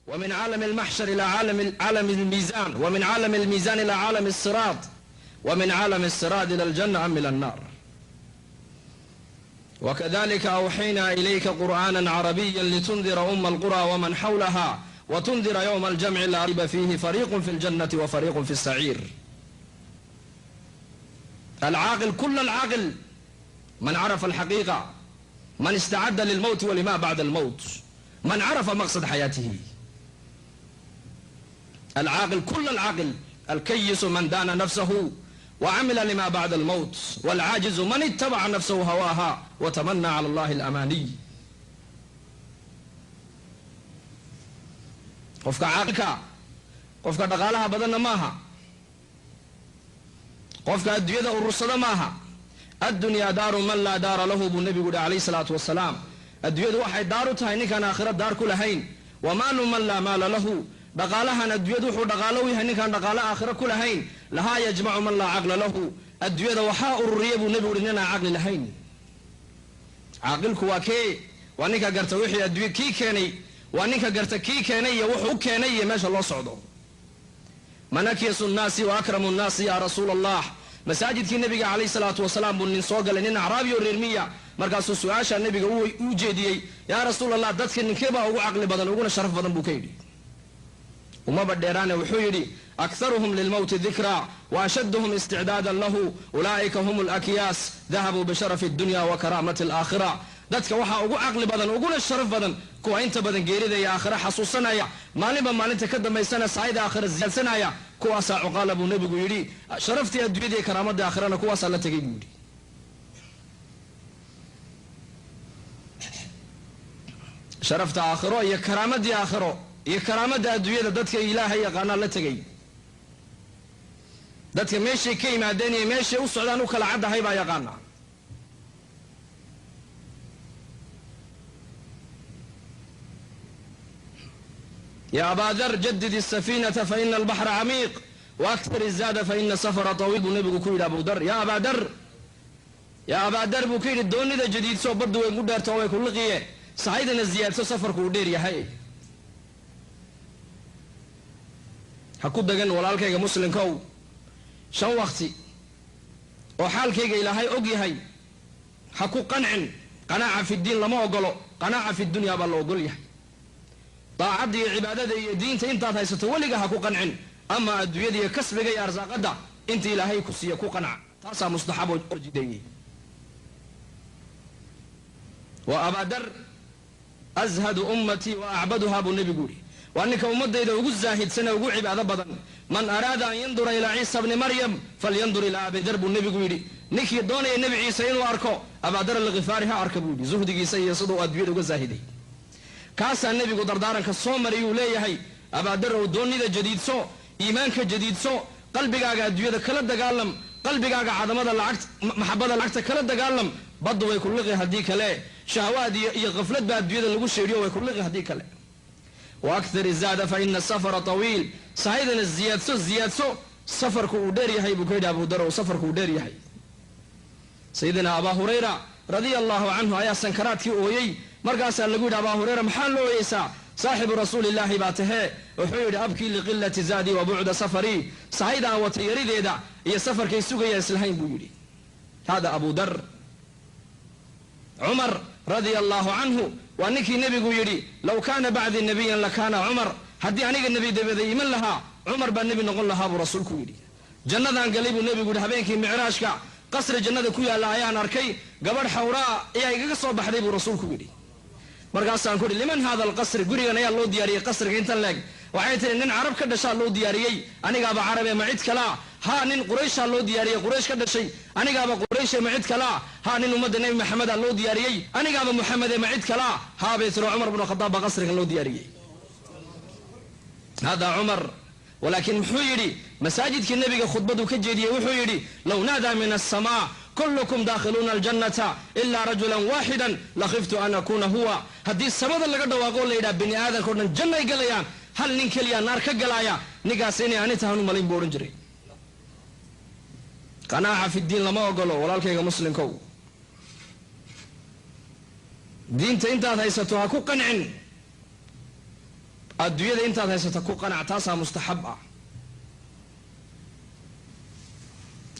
ومن عالم المحشر إلى عالم الميزان، ومن عالم الميزان إلى عالم الصراط، ومن عالم الصراط إلى الجنة أم إلى النار. وكذلك أوحينا إليك قرآنا عربيا لتنذر أم القرى ومن حولها وتنذر يوم الجمع لا ريب فيه فريق في الجنة وفريق في السعير. العاقل كل العاقل من عرف الحقيقة، من استعد للموت ولما بعد الموت، من عرف مقصد حياته. العاقل كل العاقل الكيس من دان نفسه وعمل لما بعد الموت، والعاجز من اتبع نفسه هواها وتمنى على الله الأماني. Qofka caaqilka qofka dhaqaalaha badanna maaha, qofka adduunyada urursada maaha. الدنيا دار من لا دار له buu nebigu yihi عليه الصلاة والسلام. Adduunyadu waxay daar u tahay ninkaan aakhiro daar ku lahayn. ومال من لا مال له, dhaqaalahan adduunyadu wuxuu dhaqaalo u yahay ninkaan dhaqaalo aakhiro ku lahayn. لها يجمع من لا عقل له, adduunyada waxaa ururiya buu nebigu yihi ninaan caqli lahayn. Caaqilku waa kee? Waa ninka garta wixii adduunya kii keenay, waa ninka garta kii keenay iyo wuxuu u keenay iyo meesha loo socdo. من أكيس الناس وأكرم الناس يا رسول الله? Masaajidkii nebiga عليه الصلاة والسلام buu nin soo galay, nin acraabi oo reer miya. Markaasuu su-aasha nebiga u jeediyey: "Yaa rasuul Allah, dadka ninkee baa ugu caqli badan uguna sharaf badan?" buu ka yidhi. Umaba dheeraane, wuxuu yidhi: أكثرهم للموت ذكرا وأشدهم استعدادا له، أولئك هم الأكياس، ذهبوا بشرف الدنيا وكرامة الآخرة. Dadka waxaa ugu caqli badan uguna sharaf badan kuwa inta badan geerida iyo aakhira xasuusanaya, maalinba maalinta ka dambaysana saayida aakhira ziyaadsanaya, kuwaasaa cuqaala buu nebigu yidhi. Sharaftii adduunyada iyo karaamadii aakhirana kuwaasaa la tegay buu yidhi. Sharafta aakhiro iyo karaamadii aakhiro iyo karaamadda adduunyada dadka Ilaahay yaqaanaa la tegay. Dadka meeshay ka yimaadeen iyo meeshay u socdaan u kala caddahay baa yaqaana. يا أبا ذر، جدد السفينة فإن البحر عميق، وأكثر الزاد فإن السفر طويل buu nebigu ku yidhi Abu Dar. يا أبا ذر، يا أبا ذر buu ku yidhi, doonida jadiidso, baddu way ku dheerto, way ku liqiye, sahaydana ziyaadso, safarku uu dheer yahay. Ha ku dagan, walaalkayga muslimkow, shan wakti oo xaalkayga Ilaahay og yahay ha ku qancin. قناعة في الدين lama ogolo, قناعة في الدنيا baa la ogol yahay. Daacadda iyo cibaadada iyo diinta intaad haysato weliga ha ku qancin, ama adduunyada iyo kasbiga iyo arsaaqadda inta Ilaahay ku siiya ku qanca, taasaa mustaxab oo jideeyey. Wa Abaa Dar أزهد أمتي وأعبدها buu nebigu yihi, waa ninka ummadayda ugu zaahidsan ee ugu cibaado badan. من أراد أن ينظر إلى عيسى بن مريم فلينظر إلى أبي ذر buu nebigu yidhi. Ninkii doonaya Nebi Ciise inuu arko, Abaadar Alkhifaari ha arka buu yidhi, zuhdigiisa iyo siduu adduunyada uga zaahiday. Kaasaa nebigu dardaaranka soo mariyuu leeyahay: "Abaadarow, doonida jadiidso, iimaanka jadiidso, qalbigaaga adduunyada kala dagaalam, qalbigaaga cadamada lacagta, maxabada lacagta kala dagaalam. Baddu way ku liqi haddii kale, shahawaad iyo khaflad baa adduunyada lagu sheeriyo, way ku liqi haddii kale. وأكثر الزاد فإن السفر طويل, sahaydana ziyaadso, ziyaadso, safarku uu dheer yahay" buu ka yidhi Abu Darow, safarku uu dheer yahay. Sayidina Abaa Hurayra رضي الله عنه ayaa sankaraadkii ooyey. Markaasaa lagu yidhi: "Abaa Hurayra, maxaa loo ooyeysaa? صاحب رسول الله baa tahee." Wuxuu yidhi: أبكي لقلة زادي وبعد سفري, sahayda aan wata yarideeda iyo safarkay sugaya islahayn buu yidhi. Hada Abu Dar. Cumar رضي الله عنه waa ninkii nebigu yidhi: لو كان بعدي نبيا لكان عمر. Haddii aniga nebi dabaday iman lahaa, Cumar baa nebi noqon lahaa buu rasuulku yidhi. Jannadaan galay buu nebigu yidhi habeenkii micraajka, qasri jannada ku yaalla ayaan arkay, gabadh xawraa ayaa igaga soo baxday buu rasuulku yidhi. Markaasaan ku idhi: لمن هذا القصر? Gurigan ayaa loo diyaariyey, qasriga intan leeg? Waxay tihi: "Nin Carab ka dhashaa loo diyaariyey." Anigaaba Carabe, ma cid kalaa? Haa. Nin Qurayshaa loo diyaariyey, Quraysh ka dhashay. Anigaaba Qurayshe, ma cid kalaa? Haa. Nin ummadda Nebi Maxamedaa loo diyaariyey. Anigaaba Muxamede, ma cid kalaa? Haa bay tiri. Cumar bnu Khadaab baa qasrigan loo diyaariyey. Hada Cumar, walaakiin muxuu yidhi? Masaajidkii nebiga khudbaduu ka jeediyey wuxuu yidhi: لو نادى من السماء كلكم داخلون الجنة إلا رجلا واحدا لخفت أن أكون هو. Haddii samada laga dhawaaqo, la yidhaha bini aadamka o dhan jannay galayaan, hal nin keliya naar ka galaaya, ninkaas inay ani tahan u malayn buu odhan jiray. قناعة في الدين lama ogolo, walaalkayga muslimkow. Diinta intaad haysato ha ku qancin. Adduunyada intaad haysata ku qanac, taasaa mustaxab ah.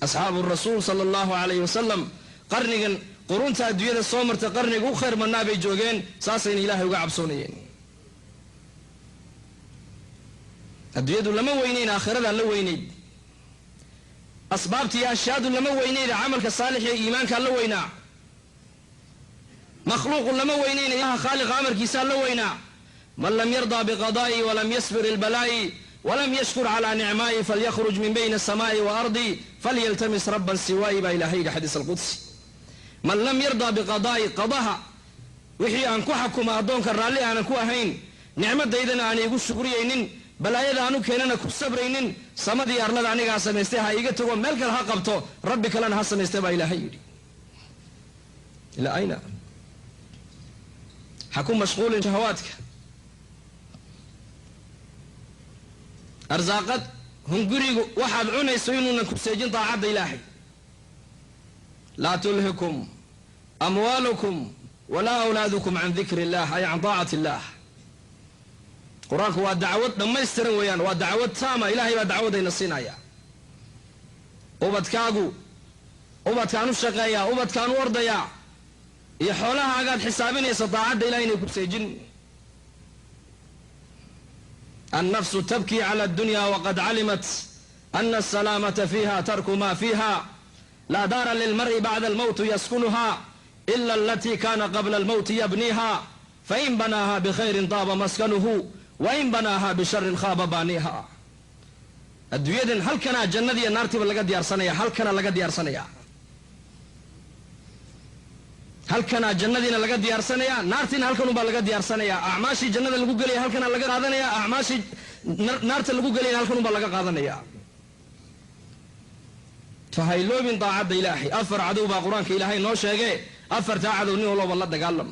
Asxaabu rasuul sala allahu calayhi wasalam qarnigan qurunta adduunyada soo martay qarniga u khayr badnaa bay joogeen, saasayna ilaahay uga cabsoonayeen. Adduunyadu lama weynayn, aakhiradaa la weynayd. Asbaabta iyo ashyaadu lama weynayna, camalka saalix iyo iimaankaa la weynaa. Makhluuqu lama weynayna, ilaha khaaliqa amarkiisaa la weynaa. Man lam yardaa biqadaa'i walam yasbir ilbalaa'i walam yashkur calaa nicmaa'i falyakhruj min bayni asamaa'i wa ardi falyaltamis rabban siwaa'i baa ilahay yidhi xadiis alqudsi. Man lam yardaa biqadaa'i, qadaha wixii aan ku xakuma addoonka raalli aanan ku ahayn, nicmadaydana aan iigu shukriyaynin, balaayada aanu keenana ku sabraynin, samadii arlada anigaa samaystay ha iiga tago, meel kale ha qabto, rabbi kalena ha samaystay baa ilaahay yidhi. Ilaa ayna ha ku mashquulin shahawaadka. Arsaaqad hungurigu waxaad cunayso inuunan ku seejin daacadda ilaahay. Laa tulhikum amwaalukum walaa awlaadukum can dikri illah, ay can daacati illah. Qur-aanku waa dacwad dhammaystiran weeyaan, waa dacwad taama. Ilaahay baa dacwadayna siinaya. Ubadkaagu, ubadkaan u shaqeeyaa, ubadkaan u ordayaa, iyo xoolahaagaad xisaabinaysa daacadda ilahay inay ku seejin. Annafsu tabkii cala addunya waqad calimat ana asalaamata fiiha tarku ma fiiha, laa daara lilmar'i bacda almowti yaskunuha ila alatii kana qabla almowti yabniiha, fain banaaha bikhayrin daaba maskanuhu wain banaaha bisharin khaaba baaniiha. Adduunyadan halkanaa jannadiiyo naartiiba laga diyaarsanaya, halkanaa laga diyaarsanaya, halkanaa jannadiina laga diyaarsanaya, naartiina halkanunbaa laga diyaarsanaya. Acmaashii jannada lagu gelaya halkanaa laga qaadanaya, acmaashii naarta lagu gelayana halkanunbaa laga qaadanaya. Fahayloobin daacadda ilaahay. Afar cadow baa qur-aanka ilaahay noo sheege, afartaa cadow nin walooba la dagaalam.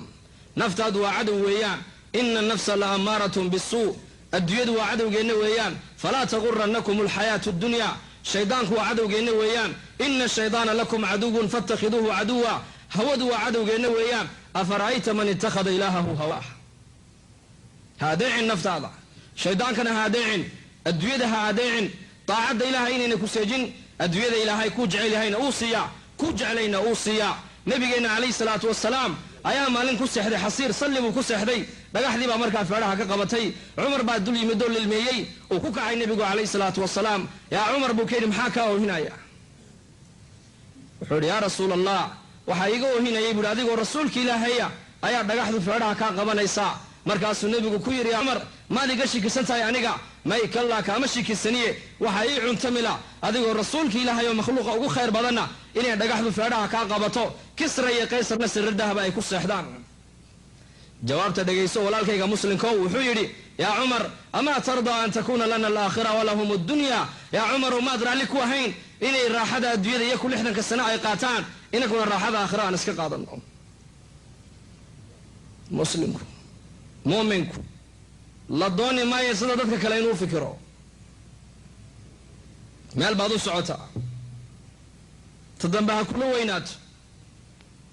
Naftaadu waa cadow weeyaan, ina nafsa la ammaaratun bisuu. Adduunyadu waa cadowgeenna weeyaan, falaa taguranakum alxayaatu addunya. Shaydaanku waa cadowgeenna weeyaan, ina shaydaana lakum caduwun fatakhiduuhu caduwa. Hawadu waa cadowgeenna weeyaan, afara'ayta man ittakhada ilaahahu hawaah. Ha adeecin naftaada, shaydaankana ha adeecin, adduunyada ha adeecin. Daacadda ilaahay inayna ku seejin. Adduunyada ilaahay kuu jecel yahayna uu siiyaa, ku jeclayna uu siiyaa. Nabigeenna calayhi salaatu wasalaam ayaa maalin ku seexday xasiir, salli buu ku seexday, dhagaxdii baa markaa feedhaha ka qabatay. Cumar baa dul yimid oo lilmeeyey, uu ku kacay nebigu calayhi salaatu wasalaam. Yaa Cumar, buu ka yidhi, maxaa kaa oohinaya? Wuxuu yidhi, yaa rasuul allah, waxaa iiga oohinayay buuhi adigoo rasuulka ilaahaya ayaa dhagaxdu feedhaha kaa qabanaysaa. Markaasuu nebigu ku yidhi, yaa Cumar, maad iga shikisan tahay aniga? May, kallaa, kaama shikisaniye, waxaa ii cuntamila adigoo rasuulka ilaahay oo makhluuqa ugu khayr badanna inay dhagaxdu feedhaha kaa qabato, Kisra iyo Qaysarna sariir dahaba ay ku seexdaan. Jawaabta dhegayso walaalkayga muslimkow. Wuxuu yidhi, yaa Cumar, amaa tardaa an takuuna lana alaakhira walahum addunya? Yaa Cumarow, maad raalli ku ahayn inay raaxada adduunyada iyo ku 60ka sano ay qaataan, inaguna raaxada aakhira aan iska qaadano? Muslimku, muuminku la dooni maayo sida dadka kale inuu fikiro. Meel baad u socotaa, ta dambe ha kula weynaato,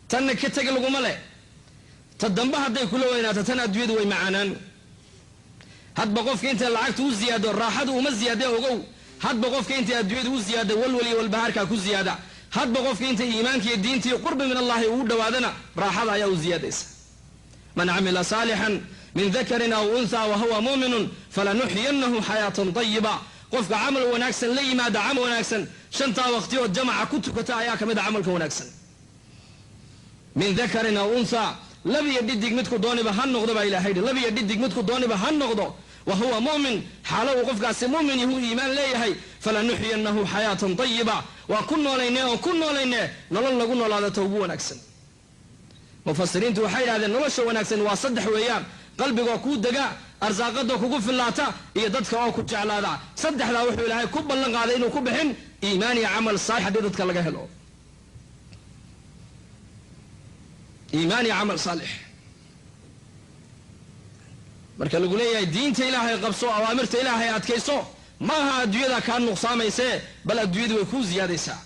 tanna ka teg laguma leh. Ta dambe hadday kula weynaato, tan adduunyadu way macaanaan. Hadba qofka intay lacagtu u ziyaado raaxadu uma ziyaadee ogow. Hadba qofka intay adduunyadu u ziyaado walwal iyo walbahaarkaa ku ziyaada. Hadba qofka intay iimaanka iyo diinta iyo qurbi min allahi ugu dhowaadana raaxada ayaa u ziyaadaysa. Man camila saalixan min dakarin aw unthaa wahuwa mu'minun falanuxyiyannahu xayaatan tayiba. Qofka camal wanaagsan la yimaada, camal wanaagsan shantaa waqtiyood jamaca ku tukata ayaa ka mid a camalka wanaagsan. Min dakarin aw unthaa, labiyo dhidig midku dooniba ha noqdo baa ilahay yidhi, labiyo dhidig midku dooniba ha noqdo, wa huwa mu'min, xaalo uu qofkaasi mu'min yahu iimaan leeyahay, falanuxyiyannahu xayaatan tayiba, waa ku noolayne oo ku noolayne nolol lagu noolaadata ugu wanaagsan. Mufasiriintu waxay yidhahdeen nolosha wanaagsan waa saddex weeyaan: qalbigoo kuu dega, arsaaqadoo kugu fillaata, iyo dadka oo ku jeclaada. Saddexdaa wuxuu ilaahay ku ballan qaaday inuu ku bixin iimaan iyo camal saalix haddii dadka laga helo iimaan iyo camal saalix. Marka lagu leeyahay diinta ilaahay qabso, awaamirta ilaahay adkayso, maaha adduunyada kaa nuqsaamaysee, bal adduunyadu way kuu ziyaadaysaa,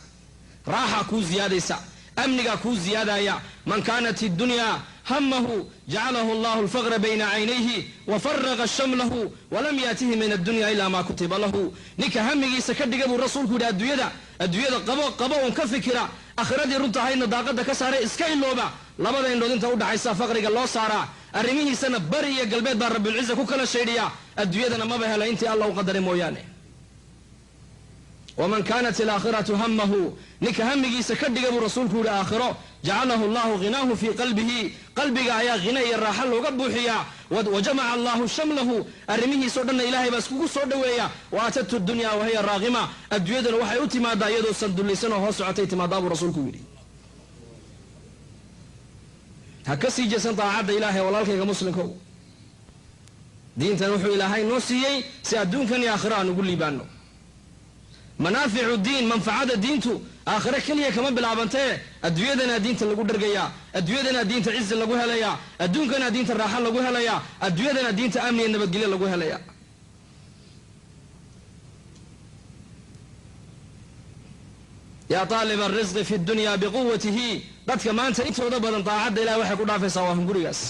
raaxa kuu ziyaadaysa, amnigaa kuu ziyaadaya. Man kaanat iddunya hamahu jacalahu allahu alfaqra bayna caynayhi wa faraqa shamlahu walam yaatihi min addunya ilaa maa kutiba lahu. Ninka hamigiisa ka dhiga buu rasuulku yidhi adduunyada, adduunyada qabo qabo uun ka fikira, aakhiradii runta ahaydna daaqada ka saaray, iska ilooba, labada indhood inta udhaxaysa faqriga loo saaraa, arrimihiisana bari iyo galbeed baa rabbilciza ku kala shaydhiyaa, adduunyadana maba hela intii alla u qadaray mooyaane. Waman kaanat alaakhiratu hamahu, ninka hamigiisa ka dhiga buu rasuulku yihi aakhiro, jacalahu allahu ghinaahu fii qalbihi, qalbiga ayaa khina iyo raaxo looga buuxiyaa, wa jamaca allahu shamlahu, arrimihiisao dhanna ilaahay baa iskugu soo dhoweeya. Wa atathu dunya wahiya raaqima, adduunyaduna waxay u timaadaa iyadoo sandullaysan oo hoos socotay timaadaa buu rasuulku yidhi. Ha ka sii jeesan daacadda ilaahay walaalkayga muslimkow. Diintan wuxuu ilaahay noo siiyey si adduunkan iyo aakhiro aan ugu liibaano. Manaaficu diin, manfacada diintu aakhiro keliya kama bilaabantee, adduunyadanaa diinta lagu dhargayaa, adduunyadanaa diinta cizi lagu helayaa, adduunkanaa diinta raaxo lagu helayaa, adduunyadanaa diinta amniya nabadgelyo lagu helayaa. Yaa taaliba arisqi fi dunya biquwatihi, dadka maanta intooda badan daacadda ilahay waxay ku dhaafaysaa waa hungurigaas.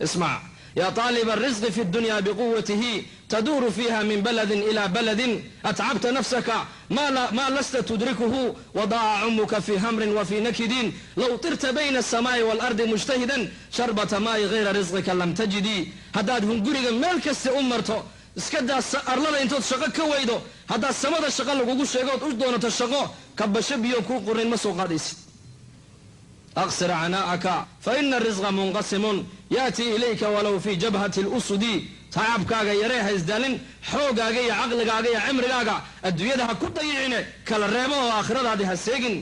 Ismac, yaa taaliba arisqi fi dunya biquwatihi taduuru fiiha min baladin ila baladin atcabta nafsaka ma lasta tudrikuhu wadaaca cumuka fi hamrin wa fi nakidin low tirta bayna asamaai waalardi mujtahidan sharbata maa'i hayra risqika lam tajidii. Haddaad hunguriga meel kasta u marto, iska daa arlada intood shaqo ka weydo, haddaad samada shaqo lagugu sheegood u doonato shaqo, kabasho biyo kuu qorayn ma soo qaadaysid. Aqsir canaa'aka fa ina risqa munqasimun yaatii ilayka walow fii jabhati lusudi. Tacabkaaga yaree ha isdaalin, xoogaaga iyo caqligaaga iyo cimrigaaga adduunyada ha ku dayicine, kala reebo oo aakhiradaadi ha seegin.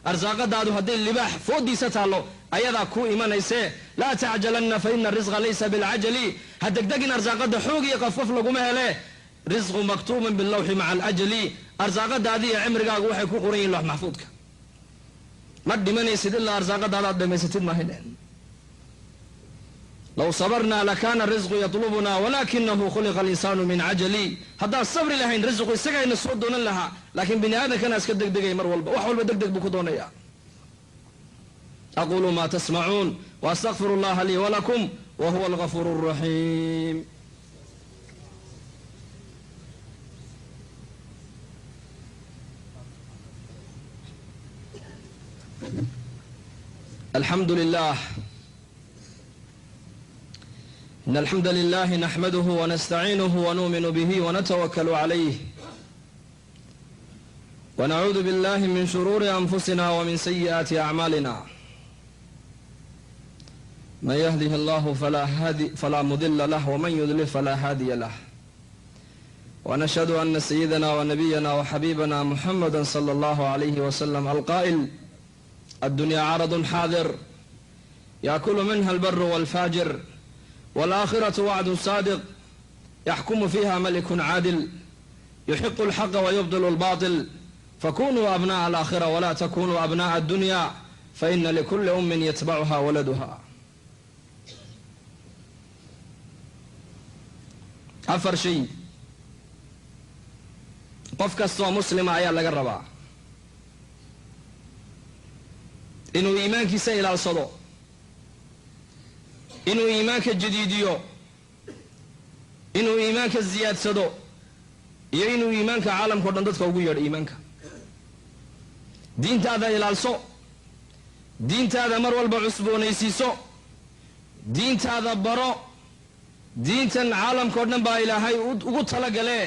Arsaaqadaadu hadday libaax foodiisa taallo ayadaa kuu imanaysee, laa tacjalanna fa ina risqa laysa bilcajali. Ha degdegin, arsaaqada xoog iyo qafqaf laguma hele. Risqu maktuubun bilawxi maca alajali, arsaaqadaadi iyo cimrigaagu waxay ku qoran yihin loox maxfuudka. Ma dhimanaysid ilaa arsaaqadaada aad dhamaysatid maahayn. Low sabarnaa lakaana risqu yatlubuna walakinahu khuliqa alinsaanu min cajali. Haddaan sabri lahayn risqu isagayna soo doonan lahaa, laakiin bini aadamkana iska degdegay mar walba, wax walba degdeg buu ku doonaya. Aquulu ma tasmacuun waastaqfiru allaha lii walakum wa huwa algafuur alraxiim. Alxamdu lilah. إن الحمد لله نحمده ونستعينه ونؤمن به ونتوكل عليه ونعوذ بالله من شرور أنفسنا ومن سيئات أعمالنا، من يهده الله فلا مضل له ومن يضلل فلا هادي له، ونشهد أن سيدنا ونبينا وحبيبنا محمدا صلى الله عليه وسلم القائل: الدنيا عرض حاضر يأكل منها البر والفاجر، والآخرة وعد صادق يحكم فيها ملك عادل يحق الحق ويبطل الباطل، فكونوا أبناء الآخرة ولا تكونوا أبناء الدنيا، فإن لكل أم يتبعها ولدها. Afar shay qof kastoo muslima ayaa laga rabaa: inuu iimaankiisa ilaalsado, inuu iimaanka jadiidiyo, inuu iimaanka siyaadsado, iyo inuu iimaanka caalamka o dhan dadka ugu yeedho. Iimaanka diintaada ilaalso, diintaada mar walba cusboonaysiiso, diintaada baro. Diintan caalamka o dhan baa ilaahay ugu talagalee,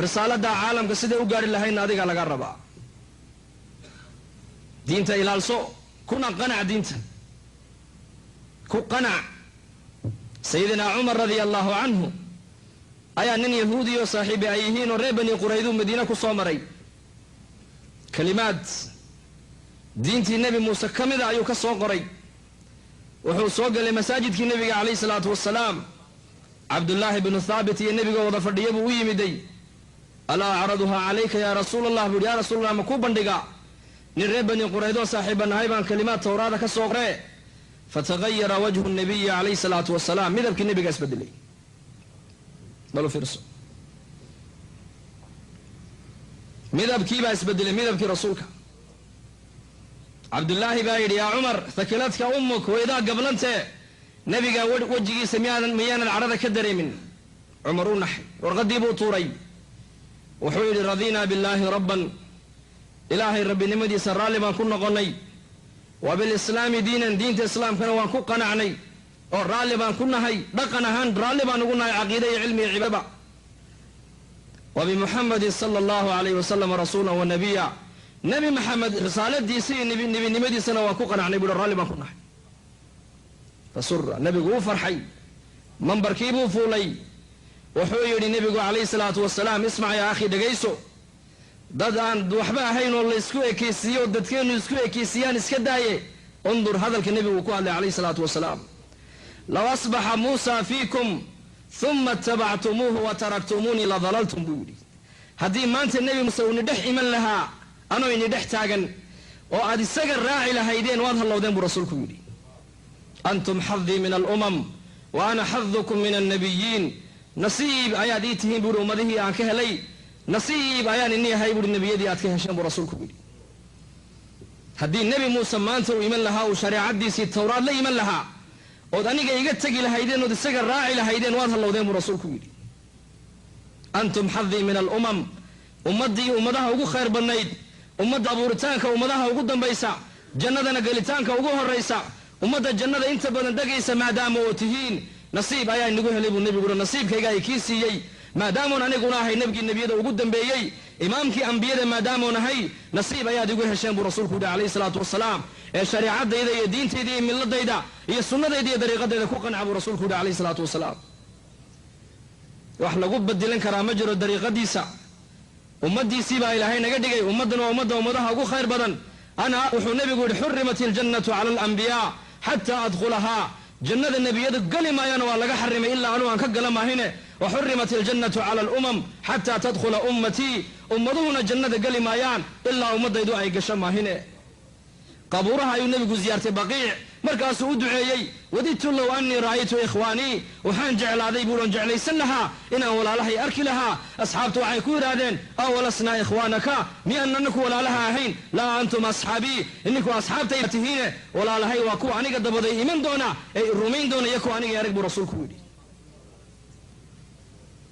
risaalada caalamka siday u gaari lahaydna adiga laga rabaa. Diinta ilaalso, kuna qanac, diinta ku qanac. Sayidina Cumar radia allahu canhu ayaa nin yahuudiyo saaxiibi ay yihiin oo reer Bani Qurayduu Madiine ku soo maray. Kalimaad diintii Nebi Muuse ka mida ayuu ka soo qoray. Wuxuu soo galay masaajidkii nebiga calayhi salaatu wasalaam. Cabdullaahi bnu Thaabit iyo nebiga wada fadhiya buu u yimiday. "Alaa acraduhaa calayka yaa rasuul Allah?" buu yidhi. "Yaa rasuul Allah, ma kuu bandhigaa? Nin reer Bani Quraydoo saaxiiba nahay baan kalimaad Tawraada ka soo qoree." Fatagayara wajhu nabiyi calayhi salaatu wasalaam, midabkii nebigaa isbedelay. Bal u fiirso, midabkiibaa isbedelay, midabkii rasuulka Cabdullaahi baa yidhi, yaa Cumar, hakiladka ummuk, weydaa gablantee, nebiga wejigiisa miyaanan cadhada ka dareemin? Cumar u naxay, warqaddii buu tuuray. Wuxuu yidhi, radiinaa billaahi rabban, Ilaahay rabbinimadiisa raalli baan ku noqonnay, wa bilislaami diinan, diinta islaamkana waan ku qanacnay oo raalli baan ku nahay, dhaqan ahaan raalli baan ugu nahay, caqiida iyo cilmi iyo cibaadaba, wa bimuxamadin sala allahu alayhi wasalam rasuulan wa nabiya, Nebi Maxamed risaaladiisa iyo nebinimadiisana waan ku qanacnay buuhi, raalli baan ku nahay. Fasura, nebigu uu farxay, mambarkiibuu fuulay. Wuxuu yidhi nebigu calayhi salaatu wasalaam, ismac yaa akhi, dhegayso, dad aan waxba ahayn oo la isku ekeysiiyo, dadkeennu isku ekeysiiyaan iska daaye. Undur hadalka nebigu ku hadlay calayhi salaatu wasalaam: low asbaxa Muusa fiikum uma itabactumuuhu wa taraktumuunii la dalaltum, buu yidhi. Haddii maanta Nebi Muuse uu nidhex iman lahaa anoo ini dhex taagan oo aad isaga raaci lahaydeen, waad hallowdeen, buu rasuulku yidhi. Antum xadii min alumam wa ana xadukum min annabiyiin. Nasiib ayaad ii tihiin, buuhi, ummadihii aan ka helay. Nasiib ayaan ini ahay, buuhi, nebiyadii aad ka hesheen, buu rasuulku yidhi. Haddii Nebi Muuse maanta uu iman lahaa, uu shareecadiisii Towraad la iman lahaa, ood aniga iga tegi lahaydeen ood isaga raaci lahaydeen, waad hallowdeen, buu rasuulku yidhi. Antum xadii min alumam, ummaddii ummadaha ugu khayr badnayd, ummadda abuuritaanka ummadaha ugu dambaysa, jannadana gelitaanka ugu horaysa, ummadda jannada inta badan degaysa maadaama oo tihiin, nasiib ayaa inagu helay, buu nebigu uhi. Nasiibkayga ay kii siiyey maadaamoon aniguna ahay nebigii nebiyada ugu dambeeyey, imaamkii ambiyada maadaamoon ahay, nasiib ayaad igu hesheen, buu rasuulku yihi calayhi salaatu wasalaam. Ee shareecadayda iyo diintayda iyo milladayda iyo sunnadayda iyo dariiqadayda ku qanca, buu rasuulku yihi calayhi salaatu wasalaam. Wax lagu badilan karaa ma jiro dariiqadiisa. Ummaddiisii baa Ilaahay naga dhigay. Ummaddan waa ummadda ummadaha ugu khayr badan. Ana, wuxuu nebigu yihi, xurimat iljannatu cala alambiyaa xataa adkhulahaa, jannada nebiyadu geli maayana waa laga xarimay ilaa anuu aan ka gala maahine. Wa xurimat iljannatu cala alumam xataa tadkhula ummatii, ummaduhuna jannada geli maayaan ilaa ummadaydu ay gasho maahine. Qabuuraha ayuu nebigu ziyaartay, Baqiic, markaasuu u duceeyey. Wadidtu low annii ra'aytu ikhwaanii, waxaan jeclaaday buuhan, jeclaysan lahaa inaan walaalahay arki lahaa. Asxaabtu waxay ku yidhaahdeen, awalasnaa ikhwaanaka, miyaan anaku walaalaha ahayn? Laa, antum asxaabii, ininku asxaabtay tihiine, walaalahay waa kuwa aniga dabaday iman doona ee rumayn doona iyo kuwa aniga arag, buu rasuulku yidhi.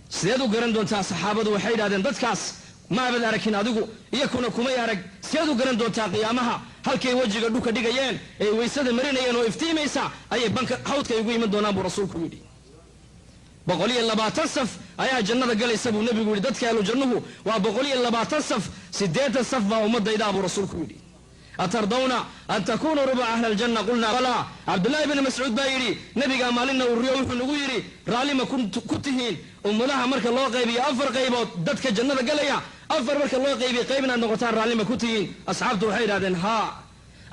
Sideed u garan doontaa? Saxaabadu waxay yidhahdeen, dadkaas maabad arakin adigu, iyakuna kumay arag, sideed u garan doontaa qiyaamaha? Halkay wejiga dhuka dhigayeen ee waysada marinayeen oo iftiimaysa ayay banka hawdka igu iman doonaan, buu rasuulku yidhi. 120 saf ayaa jannada galaysa, buu nebigu yidhi. Dadka ahlu jannuhu waa 120 saf, 80 saf baa ummadaydaa, buu rasuulku yidhi. Atardawna an takunuu rubuca ahla aljanna? Qulnaa balaa. Cabdullaahi bni Mascuud baa yidhi, nebigaa maalinna uu riyo, wuxuu nagu yidhi, raallima ku tihiin ummadaha marka loo qaybiyo afar qaybood, dadka jannada galaya afar marka loo qaybiyo, qayb inaad noqotaan raallima ku tihiin? Asxaabtu waxay yidhahdeen, haa.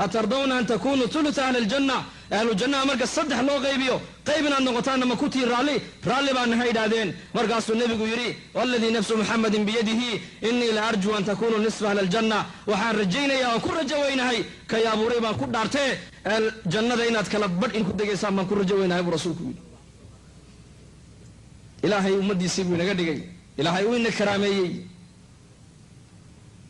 Atardawna an takunuu thulutha ahli aljanna? Ahlu jannaha marka saddex loo qaybiyo, qayb inaad noqotaanna ma ku tihiin raalli? Raalli baa nahay, yidhahdeen. Markaasuu nebigu yidhi, waladii nafsu Muxamadin biyadihi, innii la arjuu an takunuu nisfa ahli aljanna, waxaan rajaynayaa oo ku rajo weynahay, kay abuuray baan ku dhaartee, jannada inaad kala badh in ku degaysaan baan ku rajo weynahay, buu rasuulku yidhi. Ilaahay ummaddiisii buu inaga dhigay. Ilaahay uu ina karaameeyey.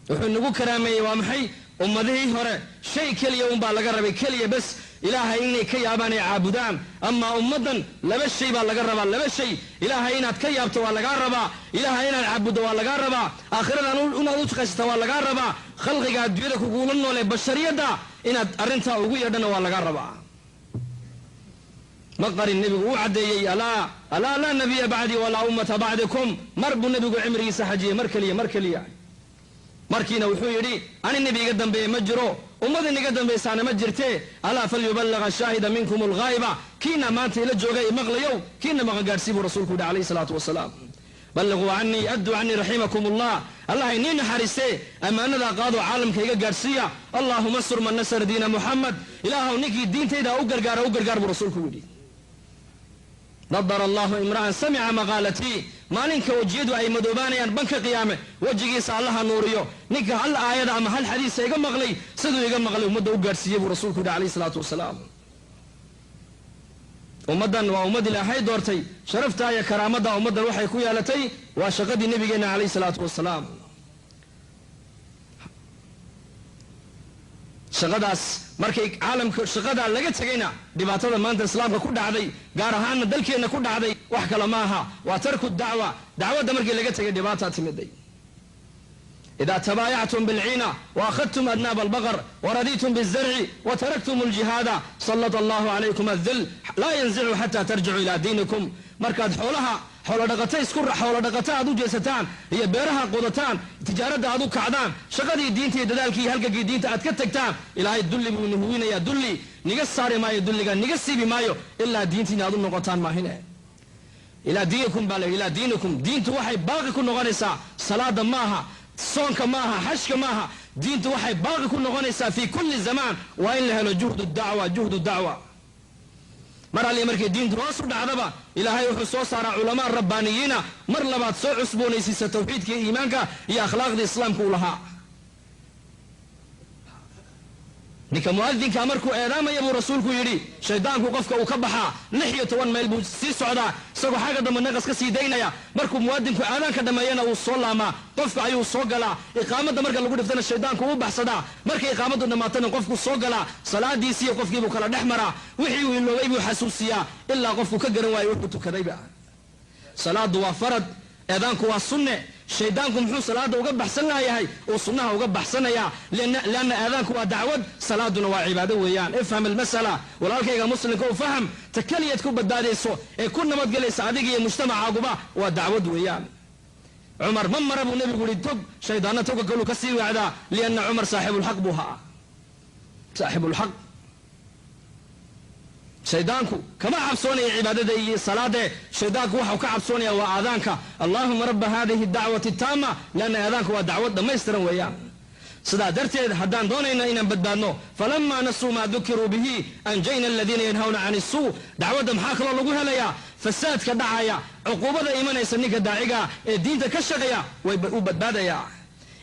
Wuxuu inagu karaameeyey waa maxay? Ummadihii hore shay keliya unbaa laga rabay, keliya bes, Ilaahay inay ka yaabaan ay caabudaan. Amaa ummaddan laba shay baa laga rabaa, laba shay: Ilaahay inaad ka yaabto waa lagaa rabaa, Ilaahay inaad caabuddo waa lagaa rabaa, aakhiradan inaad u shaqaysata waa lagaa rabaa, khalqiga adduunyada kuguula noolee bashariyadda inaad arrintaa ugu yeedhana waa lagaa rabaa. Ma qarin nebigu, uu caddeeyey. Alaa alaa, laa nabiya bacdii walaa ummata bacdikum. Mar buu nebigu cimrigiisa xajiyey, mar keliya, mar keliya. Markiina wuxuu yidhi, ani nebi iga dambeeye ma jiro, ummad iniga dambaysaana ma jirte. Alaa falyubalaga shaahida minkum alghaa'iba, kiina maanta ila jooga i maqlayow, kiina maqan gaadhsii, buu rasuulku yidhi calayhi salaatu wasalaam. Balliquu canii, adduu canii raximakum allah, Allah inii naxariistee, ammaanadaa qaadoo caalamka iga gaadhsiiya. Allaahuma ansur man nasara diina Muxamed, ilaahow ninkii diintayda u gargaara u gargaar, buu rasuulku yidhi. Nadara allahu imra'an samica maqaalatii, maalinka wejiyadu ay madoobaanayaan banka qiyaame, wejigiisa Allaha nuuriyo ninka hal aayada ama hal xadiisa iga maqlay, siduu iga maqlay ummadda u gaadhsiiyey, buu rasuulku yidhi calayhi salaatu wasalaam. Ummaddan waa ummad Ilaahay doortay. Sharafta iyo karaamadda ummaddan waxay ku yeelatay waa shaqadii nabigeenna calayhi salaatu wasalaam. Shaqadaas markay caalamka shaqadaa laga tegayna, dhibaatada maanta islaamka ku dhacday, gaar ahaana dalkeenna ku dhacday, wax kale ma aha, waa tarku dacwa. Dacwadda markii laga tegay dhibaataa timiday. إذا تبايعتم بالعينة وأخذتم أذناب البقر ورضيتم بالزرع وتركتم الجهاد، سلط الله عليكم الذل لا ينزع حتى ترجعوا إلى دينكم. Markaad xoolaha xoolo dhaqata isku xoolo dhaqata aad u jeesataan iyo beeraha qodataan, tijaaradda aad u kacdaan, shaqadii diinta iyo dadaalkii iyo halgagii diinta aad ka tagtaan, Ilaahay dulli buu nuhuwinayaa. Dulli niga saari maayo, dulliga niga siibi maayo, ilaa diintiina aad u noqotaan maahine. إلى دينكم baa la yidhi, إلى دينكم. Diintu waxay baaqi ku noqonaysaa, salaada maaha, soonka maaha, xashka maaha, diintu waxay baaqi ku noqonaysaa في كل زمان waa in la helo جهد الدعوة, جهد الدعوة. Mar alli markay diintu hoos u dhacdaba, Ilaahay wuxuu soo saaraa culamaa rabbaaniyiina, mar labaad soo cusboonaysiisa tawxiidka iyo iimaanka iyo akhlaaqda islaamka u lahaa. Ninka muadinka markuu eedaamaya, buu rasuulku yidhi, shaydaanku qofka uu ka baxaa, 16 mayl buu sii socdaa, isagoo xagga dambe naqas ka sii daynaya. Markuu muadinku aadaanka dhammeeyana, wuu soo laamaa, qofka ayuu soo galaa. Iqaamadda marka lagu dhiftana, shaydaanku uu baxsadaa. Markay iqaamaddu dhammaatana, qofku soo galaa, salaadiisiiyo qofkiibuu kala dhex maraa, wixii uu iloobay buu xasuusiyaa, ilaa qofku ka garan waayo wuxuu tukadayba. Salaadu waa farad, eedaanku waa sunne. Shaydaanku muxuu salaada uga baxsan laayahay uu sunnaha uga baxsanayaa? Lianna aadaanku waa dacwad, salaaduna waa cibaado weeyaan. افهم المسألة. Walaalkayga muslimka u faham, ta keliyaad ku badbaadayso ee ku nabadgelaysa adiga iyo mujtamacaaguba waa dacwad weeyaan. Cumar ma mara, buu nebigu yihi, tog, shaydaanna toga kaluu ka sii weecdaa, لأن cumar صاحب الحق buu haa, صاحب الحق. Shaydaanku kama cabsoonaya cibaadada iyo salaade, shaydaanku waxau ka cabsoonaya waa aadaanka. اللهم رب هذه الدعوة التامة, لأن aadaanku waa dacwad dhammaystiran weeyaan. Sidaa darteed, haddaan doonayno inaan badbaadno, فلما نسوا ما ذكروا به أنجينا الذين ينهون عن السوء. Dacwadda maxaa kaloo lagu helayaa? Fasaadka dhacaya, cuquubada imanaysa, ninka daaciga ee diinta ka shaqeeya way u badbaadayaa.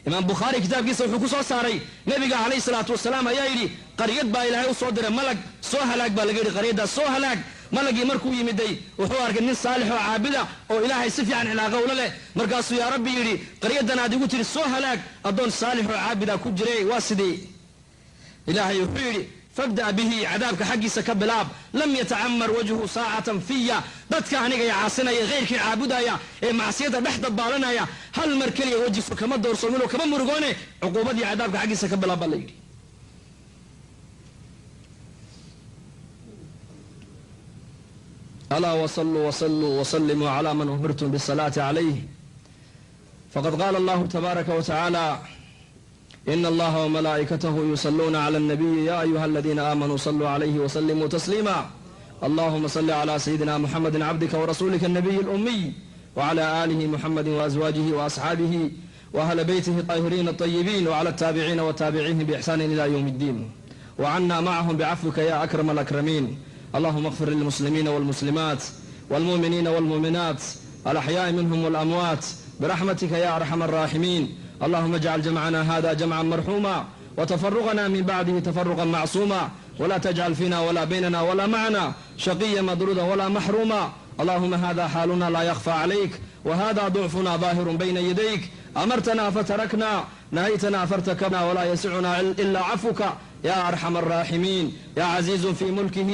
Imaam Bukhaari kitaabkiisa wuxuu ku soo saaray, nebiga calayhi salaatu wasalaam ayaa yidhi, qaryad baa Ilaahay u soo diray malag. Soo halaag baa laga yidhi, qaryaddaas soo halaag. Malagii markuu yimiday, wuxuu arkay nin saalix oo caabida oo Ilaahay si fiican cilaaqa ula leh. Markaasuu "Yaa Rabbi" yidhi, "Qaryaddan aad igu tiri soo halaag, addoon saalix oo caabida ku jiray, waa sidii?" Ilaahay wuxuu yidhi, "فابدأ به," cadaabka xaggiisa ka bilaab. "لم يتعمر وجهه ساعة في." Dadka aniga caasinaya, khayrkii caabudaya ee macsiyada dhex dabaalanaya, hal mar keliya wejisu kama doorsoominoo kama murugoone, cuquubadii cadaabka xaggiisa ka bilaab, baa la yidhi. ألا وصلوا وصلوا وسلموا على من أمرتم بالصلاة عليه. فقد قال الله تبارك وتعالى: إن الله وملائكته يصلون على النبي يا أيها الذين آمنوا صلوا عليه وسلموا تسليما. اللهم صل على سيدنا محمد عبدك ورسولك النبي الأمي، وعلى آله محمد وأزواجه وأصحابه وأهل بيته الطاهرين الطيبين، وعلى التابعين وتابعيهم بإحسان إلى يوم الدين، وعنا معهم بعفوك يا أكرم الأكرمين. اللهم اغفر للمسلمين والمسلمات والمؤمنين والمؤمنات الأحياء منهم والأموات برحمتك يا أرحم الراحمين. اللهم اجعل جمعنا هذا جمعا مرحوما، وتفرقنا من بعده تفرقا معصوما، ولا تجعل فينا ولا بيننا ولا معنا شقيا مطرودا ولا محروما. اللهم هذا حالنا لا يخفى عليك، وهذا ضعفنا ظاهر بين يديك. أمرتنا فتركنا، نهيتنا فارتكبنا، ولا يسعنا إلا عفوك يا أرحم الراحمين، يا عزيز في ملكه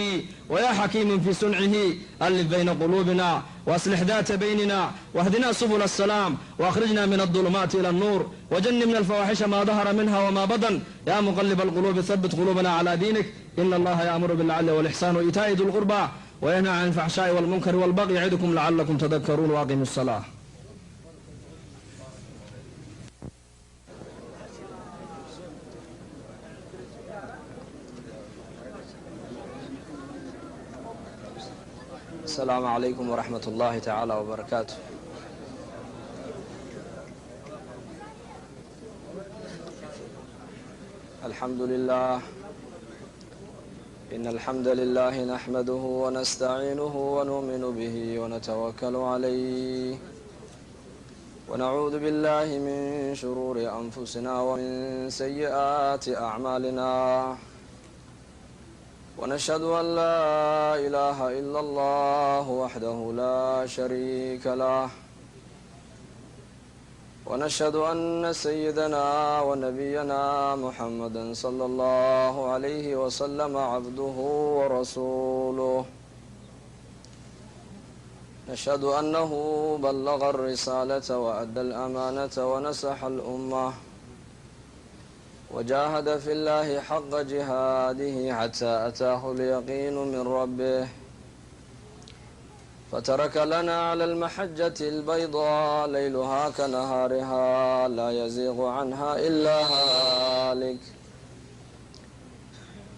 ويا حكيم في صنعه. ألف بين قلوبنا، وأصلح ذات بيننا، واهدنا سبل السلام، وأخرجنا من الظلمات إلى النور، وجنبنا الفواحش ما ظهر منها وما بطن. يا مقلب القلوب، ثبت قلوبنا على دينك. إن الله يأمر بالعدل والإحسان وإيتاء ذي القربى وينهى عن الفحشاء والمنكر والبغي يعظكم لعلكم تذكرون، وأقيموا الصلاة. السلام عليكم ورحمة الله تعالى وبركاته. الحمد لله، إن الحمد لله نحمده ونستعينه ونؤمن به ونتوكل عليه، ونعوذ بالله من شرور أنفسنا ومن سيئات أعمالنا، ونشهد أن لا إله إلا الله وحده لا شريك له. ونشهد أن سيدنا ونبينا محمدا صلى الله عليه وسلم عبده ورسوله. نشهد أنه بلغ الرسالة وأدى الأمانة ونصح الأمة وجاهد في الله حق جهاده حتى أتاه اليقين من ربه، فترك لنا على المحجة البيضاء ليلها كنهارها لا يزيغ عنها إلا هالك.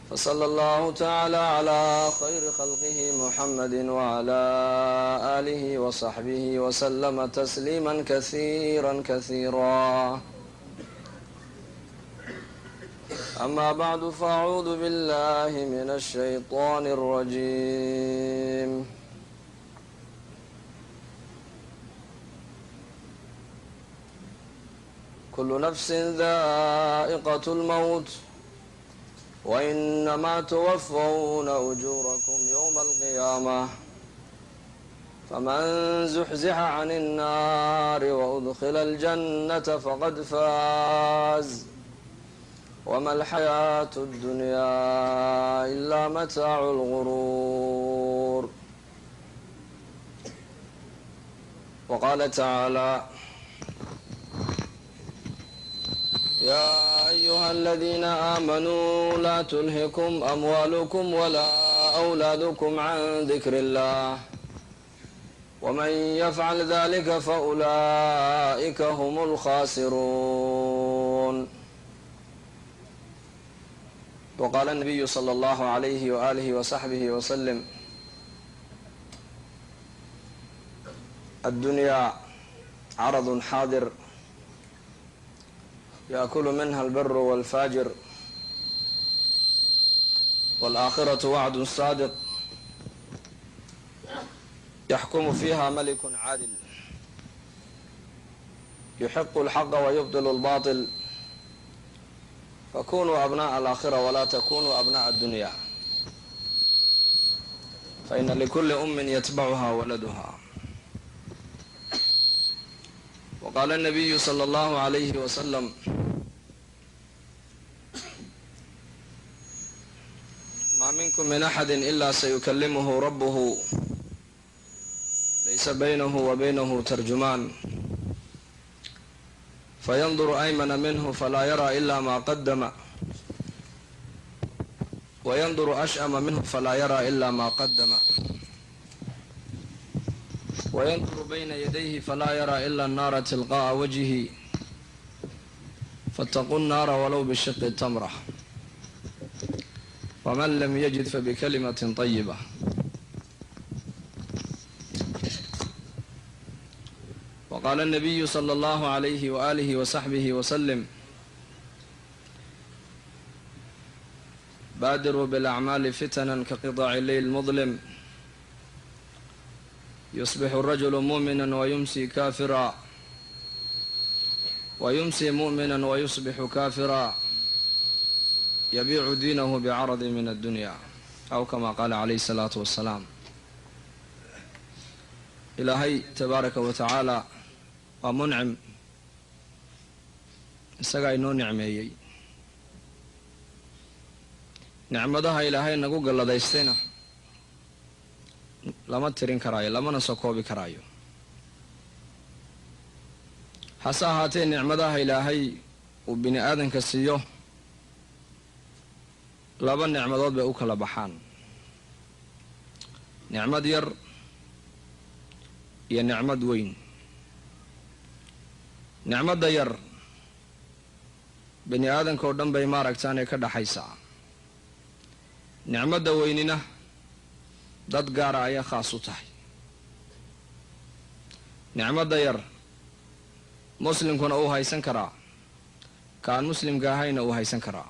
فصلى الله تعالى على خير خلقه محمد وعلى آله وصحبه وسلم تسليما كثيرا كثيرا. أما بعد، فأعوذ بالله من الشيطان الرجيم. كل نفس ذائقة الموت وإنما توفون أجوركم يوم القيامة، فمن زحزح عن النار وأدخل الجنة فقد فاز، وما الحياة الدنيا إلا متاع الغرور. وقال تعالى: يا أيها الذين آمنوا لا تلهكم أموالكم ولا أولادكم عن ذكر الله، ومن يفعل ذلك فأولئك هم الخاسرون. وقال النبي صلى الله عليه وآله وصحبه وسلم: الدنيا عرض حاضر يأكل منها البر والفاجر، والآخرة وعد صادق يحكم فيها ملك عادل يحق الحق ويبطل الباطل، فكونوا أبناء الآخرة ولا تكونوا أبناء الدنيا، فإن لكل أم يتبعها ولدها. وقال النبي صلى الله عليه وسلم: ما منكم من أحد إلا سيكلمه ربه ليس بينه وبينه ترجمان، فينظر أيمن منه فلا يرى إلا ما قدم، وينظر أشأم منه فلا يرى إلا ما قدم، وينظر بين يديه فلا يرى إلا النار تلقاء وجهه، فاتقوا النار ولو بشق التمرة، ومن لم يجد فبكلمة طيبة. وقال النبي صلى الله عليه وآله وصحبه وسلم: بادروا بالأعمال فتنا كقطع الليل المظلم، يصبح الرجل مؤمنا ويمسي كافرا، ويمسي مؤمنا ويصبح كافرا، يبيع دينه بعرض من الدنيا، أو كما قال عليه الصلاة والسلام. Ilaahay tabaaraka wa tacaala waa muncim, isagaa inoo nicmeeyey. Nicmadaha Ilaahay nagu galladaystayna lama tirin karaayo, lamana soo koobi karaayo. Hase ahaatee, nicmadaha Ilaahay uu bini aadanka siiyo laba nicmadood bay u kala baxaan: nicmad yar iyo nicmad weyn. Nicmadda yar bini aadanka oo dhan bay maaragtaanay ka dhaxaysaa. Nicmadda weynina dad gaara ayaa khaas u tahay. Nicmadda yar muslimkuna uu haysan karaa, ka aan muslimka ahayna uu haysan karaa.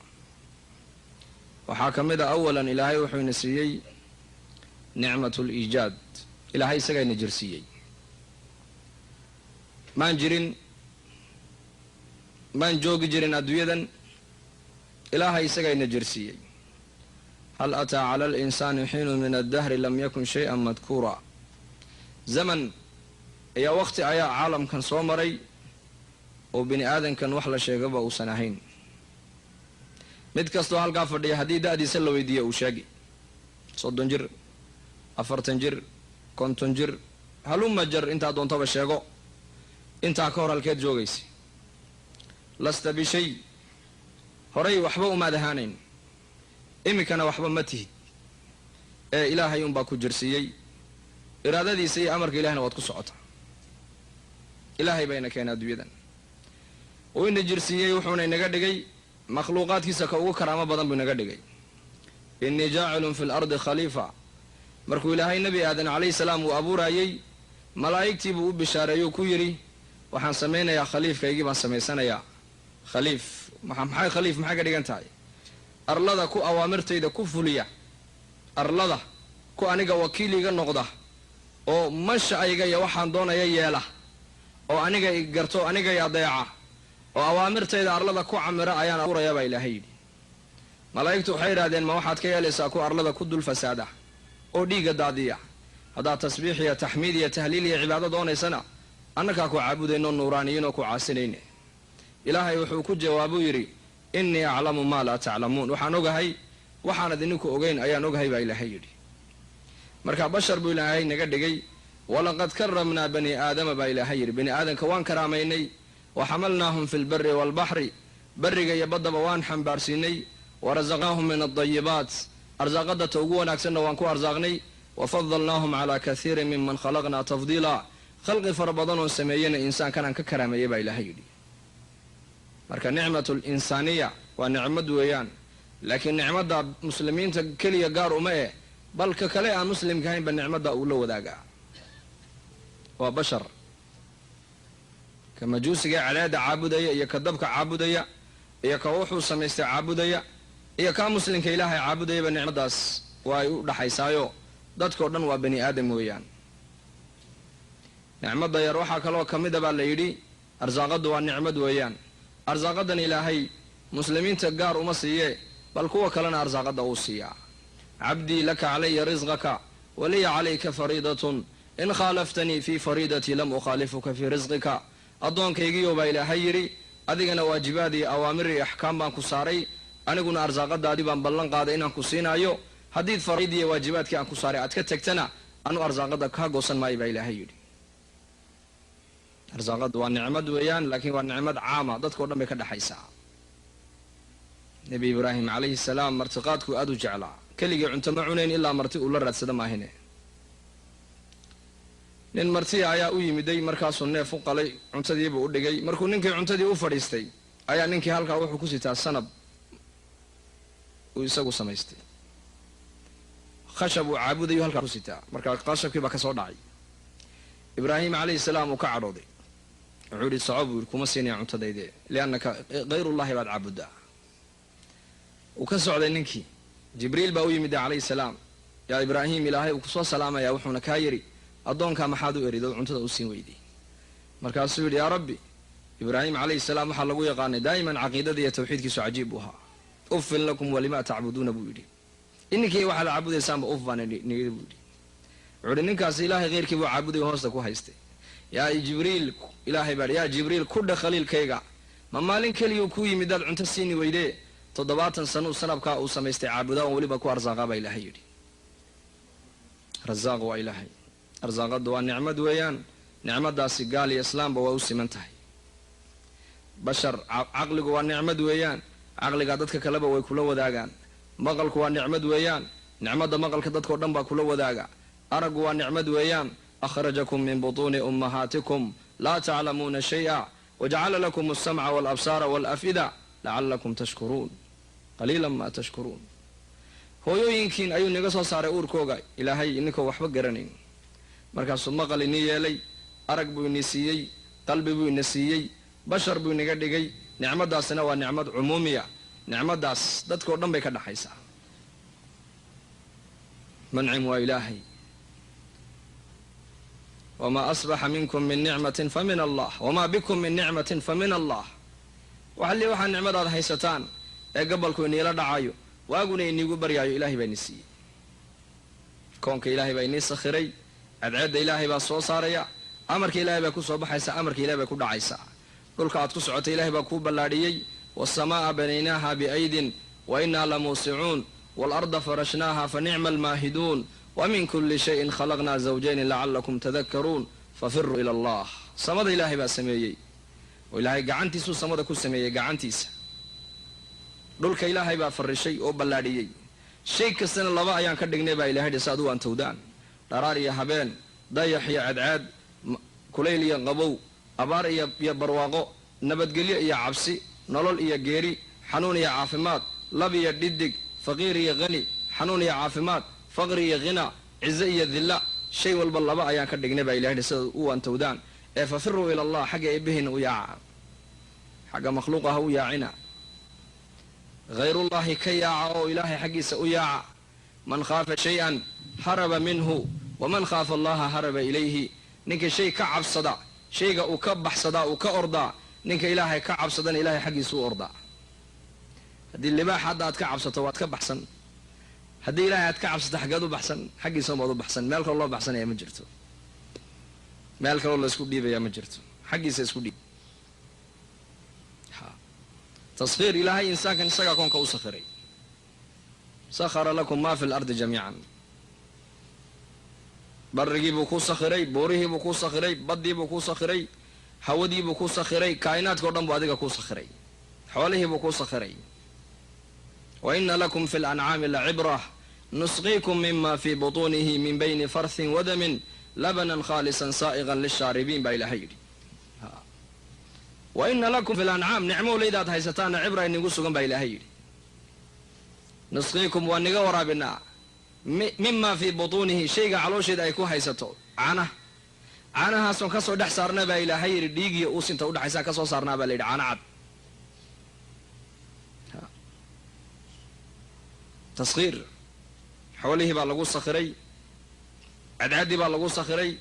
Waxaa ka mid a, awalan, Ilaahay wuxuu ina siiyey nicmatul iijaad. Ilaahay isagaa ina jirsiiyey. Maan jirin, maan joogi jirin adduunyadan, Ilaahay isagaa ina jirsiiyey. هل أتى على الإنسان حين من الدهر لم يكن شيئا مذكورا. Zaman ayaa, waqti ayaa caalamkan soo maray. Oo bini aadankan wax la sheegaba uusan ahayn. Mid kastoo halkaa fadhiya haddii da-diisa la weydiiya uu sheegi 30 jir, 40 jir, 50 jir, haluma jar, intaa doontaba sheego. Intaa ka hor halkeed joogaysa? Lasta bishay. Horay waxba umaad ahaanayn, iminkana waxba ma tihid, ee Ilaahay unbaa ku jirsiiyey. Iraadadiisa iyo amarka Ilahna waad ku socotaa. Ilaahay bayna keenay adduunyadan, uu ina jirsiiyey, wuxuuna inaga dhigay makhluuqaadkiisa ka ugu karaamo badan buu inaga dhigay. "Innii jaacilun fi lardi khaliifa." Markuu Ilaahay Nebi Aadan calayhi salaam uu abuuraayey, malaa'igtii buu u bishaareeyuu ku yidhi: "Waxaan samaynayaa khaliifkaygii baan samaysanayaa." Khaliif maxay? Khaliif maxay ka dhigan tahay? Arlada ku awaamirtayda ku fuliya, arlada ku aniga wakiiliga noqda oo mansha'ayga iyo waxaan doonaya yeela, oo aniga i garto, aniga i adeeca, oo awaamirtayda arlada ku camira ayaan abuuraya, baa Ilaahay yidhi. Malaa'igtu waxay yidhahdeen: "Ma waxaad ka yeelaysaa ku arlada ku dul fasaada oo dhiigga daadiya? Haddaad tasbiix iyo taxmiid iyo tahliil iyo cibaado doonaysana, annakaa ku caabudayno, nuuraaniyiin oo ku caasinayne." Ilaahay wuxuu ku jawaabuu yidhi: "Innii aclamu maa laa taclamuun." Waxaan ogahay waxaanad idinku ogeyn ayaan ogahay, baa Ilaahay yidhi. Marka bashar buu Ilaahay naga dhigay. "Walaqad karamnaa bani Aadama," baa Ilaahay yidhi. Bani aadamka waan karaamaynay. "Wa xamalnaahum fi lbari waalbaxri." Berriga iyo baddaba waan xambaarsiinay. "Warasaqnaahum min aldayibaat." Arsaaqadda ta ugu wanaagsanna waan ku arsaaqnay. "Wafadalnaahum calaa kathiirin miman khalaqnaa tafdiila." Khalqi fara badan oon sameeyena insaankan aan ka karaameeyey, baa Ilaahay yidhi. Marka nicmatu linsaaniya waa nicmad weeyaan, laakiin nicmadda muslimiinta keliya gaar uma eh, bal ka kale aan muslimka ahaynba nicmadda uu la wadaagaa, waa bashar. Ka majuusiga cadaada caabudaya iyo ka dabka caabudaya iyo ka wuxuu samaystay caabudaya iyo kaa muslimka Ilaahay caabudayaba, nicmaddaas waa ay u dhaxaysaayo. Dadkao dhan waa bani aadam weeyaan. Nicmadda yar waxaa kaloo ka mida baa la yidhi arsaaqaddu waa nicmad weeyaan. Arsaaqaddan Ilaahay muslimiinta gaar uma siiye, bal kuwa kalena arsaaqadda uu siiyaa. "Cabdii, laka calaya risqaka waliya calayka fariidatun, in khaalaftanii fii fariidatii lam ukhaalifuka fii risqika." Addoonkaygiiyo, baa Ilaahay yidhi, adigana waajibaad iyo awaamir iyo axkaam baan ku saaray, aniguna arsaaqadaadii baan ballan qaaday inaan ku siinaayo. Haddiid fariidiiyo waajibaadkii aan ku saaray aad ka tegtana, anu arsaaqadda kaa goosan maayo, baa Ilaahay yidhi. Arsaaqaddu waa nicmad weeyaan, laakiin waa nicmad caama, dadkao dhan bay ka dhexaysaa. Nebi Ibraahim calayhi salaam martiqaadkuu aada u jeclaa. Keligii cunto ma cunayn ilaa marti uu la raadsada maahine. Nin martiya ayaa u yimiday, markaasuu neef u qalay, cuntadiibuu u dhigay. Markuu ninkii cuntadii u fadhiistay ayaa ninkii halkaa wuxuu ku sitaa sanab uu isagu samaystay, khashab uu caabudayu halkaa ku sitaa. Markaa khashabkii baa ka soo dhacay. Ibraahim calayhi salaam uu ka cadhooday, wuxuu yihi: "Soco," buu yidhi, "kuma siinaya cuntadayde, liannaka hayrullahi baad caabuddaa." Uu ka socday ninkii. Jibriil baa u yimid calayhi salaam. "Yaa Ibraahim, Ilaahay uu kusoo salaamaya, wuxuuna kaa yidhi: addoonkaa maxaad u eridood cuntada u siin weyday?" Markaasuu yidhi: "Yaa Rabbi." Ibraahim calayhi salaam waxaa lagu yaqaanay daa'iman caqiidada iyo tawxiidkiisu cajiib buu ahaa. "Uffin lakum walimaa tacbuduuna," buu yidhi. "Ininkii waxaad caabudaysaanba uf baan niyidi," buu yidhi. Wuxuu yidhi: "Ninkaasi Ilaahay kheyrkii buu caabuday, hoosta ku haystay." "Yaa Jibriil," Ilaahay baa, "yaa Jibriil, ku dhe khaliilkayga: ma maalin keliyuu ku yimid daad cunto siini weydee? 70 sano sanabkaa uu samaystay caabudaa, on weliba ku arsaaqaa," baa Ilaahay yidhi. Rasaaq waa Ilaahay. Arsaaqaddu waa nicmad weeyaan. Nicmaddaasi gaal iyo islaamba waa u siman tahay. Bashar, caqligu waa nicmad weeyaan. Caqligaa dadka kaleba way kula wadaagaan. Maqalku waa nicmad weeyaan. Nicmadda maqalka dadkao dhan baa kula wadaaga. Araggu waa nicmad weeyaan. "Akhrajakum min butuuni ummahaatikum laa taclamuuna shay'a wajacala lakum alsamca walabsaara walaf'ida lacalakum tashkuruun, qaliilan maa tashkuruun." Hooyooyinkiin ayuu naga soo saaray uurkooga Ilaahay ininkoo waxba garanayn. Markaasuu maqal inii yeelay, arag buu ini siiyey, qalbi buu ina siiyey, bashar buu inaga dhigay. Nicmaddaasina waa nicmad cumuumiya. Nicmaddaas dadkao dhan bay ka dhaxaysaa. Mancim waa Ilaahay. "Wamaa asbaxa minkum min nicmatin fa min Allah, wamaa bikum min nicmatin fa min Allah." Waxalli waxaa nicmadaad haysataan ee gabalku iniila dhacayo, waaguna iniigu baryaayo, Ilaahay baa ini siiyey. Koonka Ilaahay baa inii sakhiray. Cadceedda Ilaahay baa soo saaraya. Amarka Ilaahay baa ku soo baxaysa, amarka Ilahay bay ku dhacaysaa. Dhulka aad ku socotay ilaahay baa kuu ballaadhiyey. Waasamaaa banaynaaha biaydin wa innaa lamuusicuun. Waalarda farashnaaha fa nicma almaahiduun. Wa min kulli shayin khalaqnaa zawjayni lacalakum tadakaruun. Fafiruu ila allah. Samada ilaahay baa sameeyey oo ilaahay gacantiisuu samada ku sameeyey gacantiisa. Dhulka ilaahay baa farishay oo ballaadhiyey. Shay kastana laba ayaan ka dhignay baa ilahay dhi si ad u antowdaan. Dharaar iyo habeen, dayax iyo cadcaad, kulayl iyo qabow, abaar iyo barwaaqo, nabadgelyo iyo cabsi, nolol iyo geeri, xanuun iyo caafimaad, lab iyo dhidig, faqiir iyo qani, xanuun iyo caafimaad, faqri iyo khina, cize iyo dilla. Shay walba laba ayaan ka dhignay baa ilahay dhi sidaad u antowdaan. Ee fafiruu ila allah, xagga eebbihiina u yaaca, xagga makhluuqa ha u yaacina. Hayrullaahi ka yaaca oo ilaahay xaggiisa u yaaca. Man khaafa shay-an haraba minhu, waman khaafa allaha haraba ilayhi. Ninka shay ka cabsada shayga uu ka baxsadaa, uu ka ordaa. Ninka ilaahay ka cabsadana ilahay xaggiisa u ordaa. Haddii libaax hadda aad ka cabsato waad ka baxsan. Haddii ilaahay aad ka cabsato xaggeed u baxsan? Xaggiisa umaad u baxsan. Meel kaloo loo baxsanaya ma jirto, meel kaloo la isku dhiibaya ma jirto, xaggiisa isku dhiib. Taskhiir ilaahay insaankan isagaa koonka u sakhiray. Sakhara lakum maa fi lardi jamiican. Barrigiibuu kuu sakhiray, buurihiibuu kuu sakhiray, baddiibuu kuu sakhiray, hawadiibuu kuu sakhiray, kaa'inaadka o dhan buu adiga kuu sakhiray, xoolihiibuu kuu sakhiray. Wa ina lakum fi lancaami lacibrah nusqiikum mima fii butuunihi min bayni farthin wadamin labanan khaalisan saa'iqan lishaaribiin baa ilaahay yidhi. Wa ina lakum fi lancaam, nicmowleydaad haysataana cibra inigu sugan baa ilaahay yidhi. Nusqiikum, waa niga waraabinaa, mima fii butuunihi, shayga caloosheeda ay ku haysato, caanaha. Caanahaasoon kasoo dhex saarna baa ilaahay yidhi, dhiigiyo uusinta udhexaysaa kasoo saarnaa baa la yidhi, caana cad. Taskhiir xoolihii baa lagu sakhiray, cadcaaddii baa lagu sakhiray,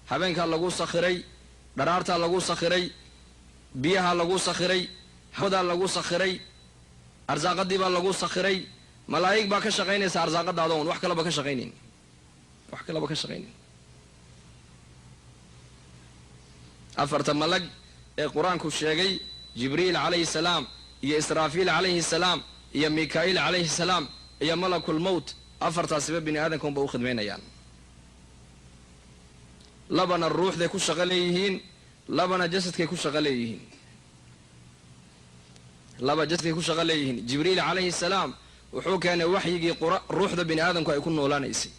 habeenkaa lagu sakhiray, dharaartaa lagu sakhiray, biyaha lagu sakhiray, hawadaa lagu sakhiray, arsaaqadii baa lagu sakhiray. Malaa'ig baa ka shaqaynaysa arsaaqadaada oon wax kalaba ka shaqaynayn, wax kalaba ka shaqaynayn. Afarta malag ee qur-aanku sheegay, Jibriil calayhi salaam iyo Israafiil calayhi salaam iyo Mika'iil calayhi salaam iyo malakulmowt, afartaasiba bini aadamka unba u khidmaynayaan. Labana ruuxday ku shaqo leeyihiin, labana jasadkay ku shaqo leeyihiin, laba jasadkay ku shaqo leeyihiin. Jibriil calayhi salaam wuxuu keenay waxyigii ruuxda bini aadamku ay ku noolaanaysay.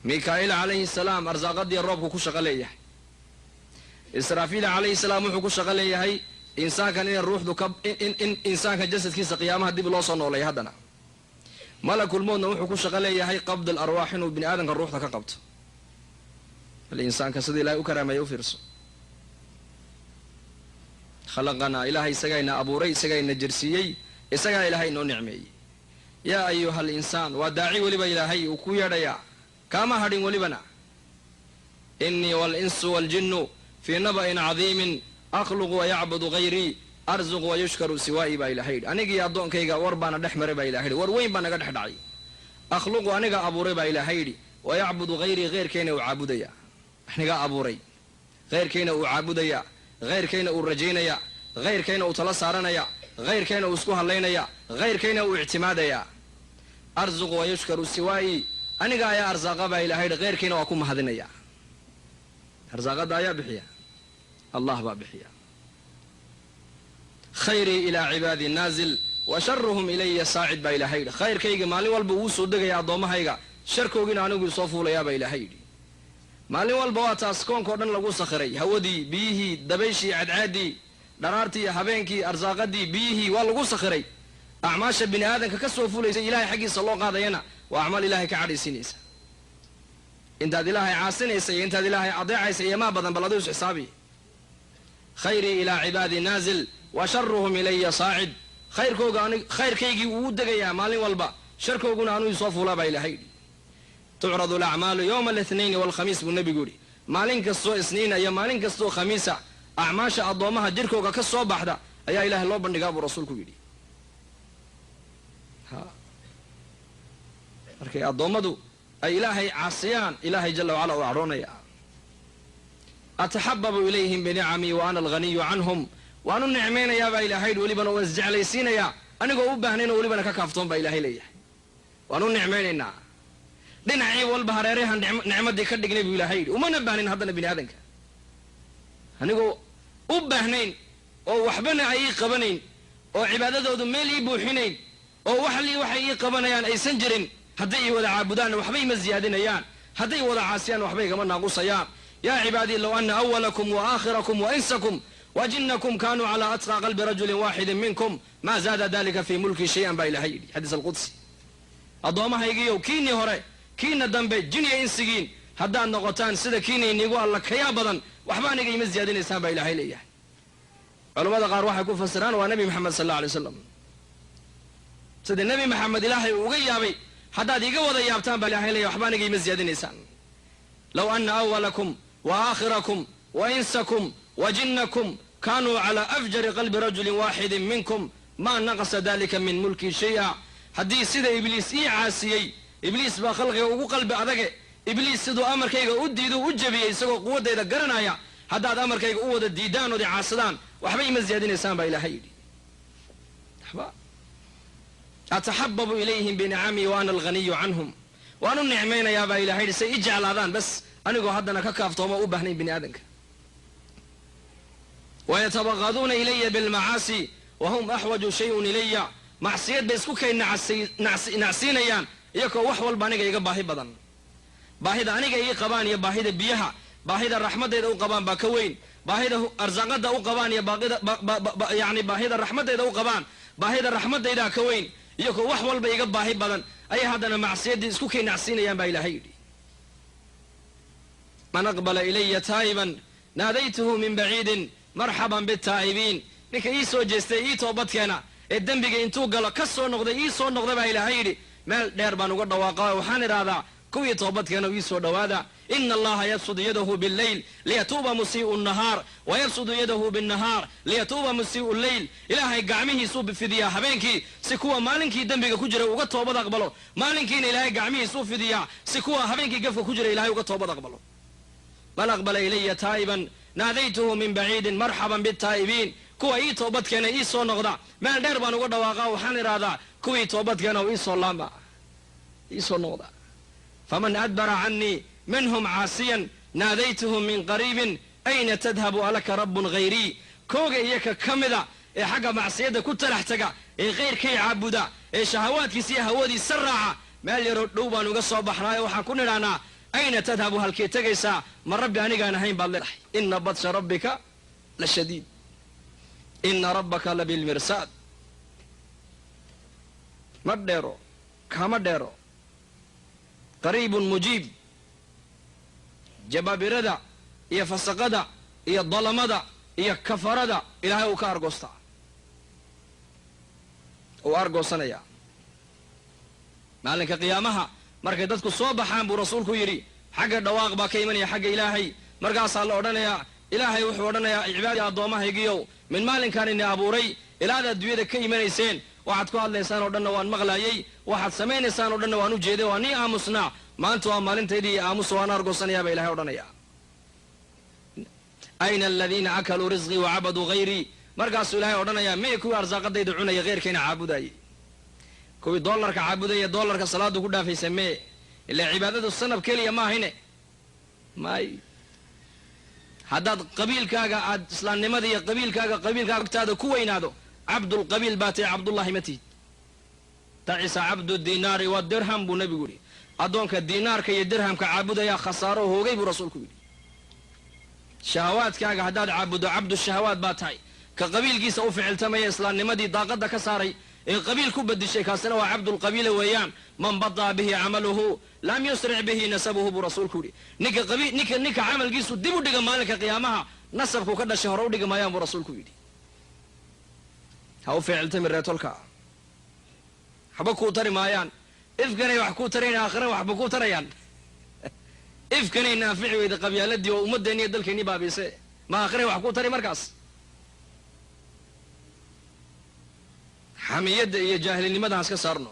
Mika'iil calayhi salaam arsaaqadii roobku ku shaqo leeyahay. Israafiil calayhi salaam wuxuu ku shaqo leeyahay insaankan inay ruuxdu ka in insaanka jasadkiisa qiyaamaha dib loo soo noolay. Haddana malakulmowdna wuxuu ku shaqo leeyahay qabd al arwaax, inuu bini aadamka ruuxda ka qabto. Bal insaanka sida ilahay u karaameeya u fiirso. Khalaqanaa, ilaahay isagayna abuuray, isagayna jirsiiyey, isagaa ilaahay inoo nicmeeyey. Yaa ayuha alinsaan, waa daaci weliba ilaahay uu ku yeedhayaa, kaama hadhin welibana. Inii waalinsu waaljinnu fii naba'in cadiimin, akhluqu wayacbudu hayrii, arzuqu wayushkaru siwaa'i baa ilahay yidhi. Anigii addoonkayga war baana dhex maray baa ilahay yidhi, war weyn baa naga dhex dhacay. Akhluqu, aniga abuuray baa ilaahay yidhi, wayacbudu hayrii, heyrkayna uu caabudaya. Aniga abuuray, heyrkayna uu caabudaya, heyrkayna uu rajaynaya, heyrkayna uu tala saaranaya, heyrkayna uu isku hadlaynaya, heyrkayna uu ictimaadaya. Arzuqu wayushkaru siwaa'i, aniga ayaa arsaaqa baa ilahay yidhi, heyrkayna waa ku mahadinaya. Arsaaqadda ayaa bixiya, allah baa bixiya. Khayrii ilaa cibaadii naazil wa sharuhum ilaya saacid baa ilahay yidhi. Khayrkayga maalin walba wuu soo degaya addoommahayga, sharkoogiina anigu soo fuulayaa baa ilahay yidhi. Maalin walba waa taas koonkao dhan lagu sakhiray, hawadii, biyihii, dabayshii, cadcaaddii, dharaartii, habeenkii, arsaaqadii, biyihii waa lagu sakhiray. Acmaasha bini aadamka ka soo fulaysay ilahay xaggiisa loo qaadayana waa acmaal ilahay ka cadhaysiinaysa. Intaad ilaahay caasinaysa iyo intaad ilaahay adeecaysa iyo maa badan, bal adigu is xisaabi. Khayrii ilaa cibaadii naazil wa sharuhum ilaya saacid. Khayrkooga ani khayrkaygii wuu degayaa maalin walba, sharkooguna anuu soo fuulaa baa ilahay yidhi. Tucradu alacmaalu yowma alithnaini waalkhamiis buu nebigu yidhi. Maalin kastoo isniina iyo maalin kastoo khamiisa acmaasha addoommaha jirkooga ka soo baxda ayaa ilaahay loo bandhigaa buu rasuulku yidhi. Markay addoommadu ay ilaahay caasiyaan, ilaahay jala wacala uu cadhoonaya. Ataxababu ilayhim binicamii wa ana alghaniyu canhum. Waan u nicmaynayaa baa ilahay yidhi, welibana waan isjeclaysiinayaa anigoo u baahnayn oo welibana ka kaaftoon baa Ilaahay leeyahay. Waan u nicmaynaynaa dhinacii walba, hareerahan nicmadii ka dhignay buu Ilahay yidhi. Umana baahnayn haddana bini aadanka, anigoo u baahnayn oo waxbana ay ii qabanayn oo cibaadadoodu meel ii buuxinayn oo waxlii waxay ii qabanayaan aysan jirin. Hadday ii wada caabudaanna waxba ima ziyaadinayaan, hadday wada caasiyaan waxba igama naaqusayaan. Yaa cibaadii, low ana awalakum wa aakhirakum wa insakum wa jinakum kanuu calaa atqaa qalbi rajulin waaxidin minkum ma zaada dalika fii mulki shay-an, baa Ilahay yidhi, xadiis alqudsi. Addoommahaygiiyow, kiinii hore, kiina dambe, jin iyo insigiin, haddaad noqotaan sida kiina inigu alla kayaa badan, waxba aniga ima ziyaadinaysaan, baa Ilaahay leeyahay. Culamada qaar waxay ku fasiraan waa Nebi Maxamed sal alla alay slam. Sida Nebi Maxamed Ilaahay uu uga yaabay haddaad iga wada yaabtaan, baa Ilahay leeyahay, waxba aniga ima ziyaadinaysaan. Low ana awalakum wa aakhirakum wa insakum wa jinnakum kanuu calaa afjari qalbi rajulin waaxidin minkum ma naqasa dalika min mulki shay-a. Haddii sida Ibliis ii caasiyey, Ibliis baa khalqiga ugu qalbi adage, Ibliis siduu amarkayga u diido u jebiyey isagoo quwaddayda garanaya, haddaad amarkayga u wada diidaan ood i caasadaan, waxba ima ziyaadinaysaan, baa Ilaahay yidhi. Waxba. Ataxababu ilayhim binicamii wa ana alghaniyu canhum. Waan u nicmaynayaa, baa Ilahay yidhi, say i jeclaadaan bas, anigoo haddana ka kaaftoomo u baahnayn bini aadanka. Wayatabaqaduuna ilaya bilmacaasi wahum axwaju shayun ilaya. Macsiyad bay isku kay nacsiinayaan iyakoo wax walba aniga iga baahi badan. Baahida aniga ii qabaan iyo baahida biyaha, baahida raxmadayda u qabaan baa ka weyn. Baahida arsaaqada u qabaan iyo yani baahida raxmadayda u qabaan, baahida raxmadaydaa ka weyn. Iyakoo wax walba iga baahi badan ayay haddana macsiyaddii isku kay nacsiinayaan, baa Ilaahay yidhi. Man aqbala ilaya taa'iban naadaytuhu min baciidin marxaban bitaa'ibiin. Ninka ii soo jeestay, ii toobadkeena, ee dembiga intuu galo ka soo noqday ii soo noqday, baa Ilaahay yidhi, meel dheer baan uga dhawaaqa, waxaan idhaahdaa, kuwii toobadkeena, ii soo dhowaada. Ina Allaha yabsudu yadahu billeyl liyatuuba musii'u nnahaar wayabsudu yadahu binnahaar liyatuuba musii'u lleyl. Ilaahay gacmihiisuu fidiyaa habeenkii si kuwa maalinkii dembiga ku jira uga toobad aqbalo. Maalinkiina Ilaahay gacmihiisuu fidiyaa si kuwa habeenkii gafka ku jira Ilahay uga toobad aqbalo. Man aqbala ilaya taa'iban naadaytuhu min baciidin marxaban bitaa'ibiin. Kuwa ii toobadkeena, ii soo noqda, meel dheer baan uga dhawaaqa, waxaan idhaahdaa, kuwii toobadkeena, ii soo laama, ii soo noqda. Faman adbara canii minhum caasiyan naadaytuhu min qariibin ayna tadhabu, alaka rabbun hayrii? Kooga iyo ka ka mida ee xagga macsiyadda ku talax taga, ee khayrkay caabuda, ee shahawaadkiisa iyo hawadiisa raaca, meel yaroo dhow baan uga soo baxnaayo, waxaan ku nidhahnaa, ayna tadhabu, halkee tegaysaa? Ma rabbi anigaan ahayn baad leedahay? Ina badsha rabbika la shadiid, ina rabbaka labilmirsaad. Ma dheero, kama dheero, qariibun mujiib. Jabaabirada iyo fasaqada iyo dalamada iyo kafarada Ilaahay uu ka argoostaa, uu argoosanayaa maalinka qiyaamaha. Markay dadku soo baxaan, buu rasuulku yidhi, xagga dhawaaq baa ka imanaya xagga Ilaahay. Markaasaa la odhanayaa, Ilaahay wuxuu odhanayaa, cibaadii, addoommahaygiyow, min maalinkaan ini abuuray ilaad adduunyada ka imanayseen, waxaad ku hadlaysaan oo dhanna waan maqlaayey, waxaad samaynaysaan oo dhanna waan u jeeday, waan nii aamusnaa. Maanta waa maalintaydii aamusa, waan argoosanayaa, baa Ilahay odhanaya. Ayna aladiina akaluu risqii wacabaduu hayrii? Markaasuu Ilahay odhanayaa, mey kuwii arsaaqadayda cunaya, heyrkayna caabudayay, kuwii dollarka caabudaya, dollarka salaadu ku dhaafaysa mee? Ilaa cibaadadu sanab keliya ma ahine. May, haddaad qabiilkaaga aad islaamnimada iyo qabiilkaaga agtaada ku weynaado, cabdulqabiil baa tahay, Cabdullahi ma tihid. Tacisa cabdu dinaari wadirham, buu nebigu yidhi. Addoonka dinaarka iyo dirhamka caabudaya khasaaro hoogay, buu rasuulku yidhi. Shahawaadkaaga haddaad caabuddo, cabdu shahawaad baa tahay. Ka qabiilkiisa u ficiltamaya, islaamnimadii daaqadda ka saaray ee qabiil ku bedishay, kaasina waa cabdulqabiila weeyaan. Man badaa bihi camaluhu lam yusric bihi nasabuhu, buu rasuulku yidhi. Ninka qabi ninka ninka camalkiisu dib u dhiga, maalinka qiyaamaha nasabku ka dhashay hore u dhigi maayaan, buu rasuulku yidhi. Ha u ficiltami reetolka, waxba kuu tari maayaan. Ifkanay wax kuu tarayn, aakhira waxba kuu tarayaan? Ifkanay naafici weyda qabyaaladii oo ummadeenni iyo dalkeennii baabiise, ma aakhiray wax kuu tari? Markaas xamiyadda iyo jaahilinimada haska saarno.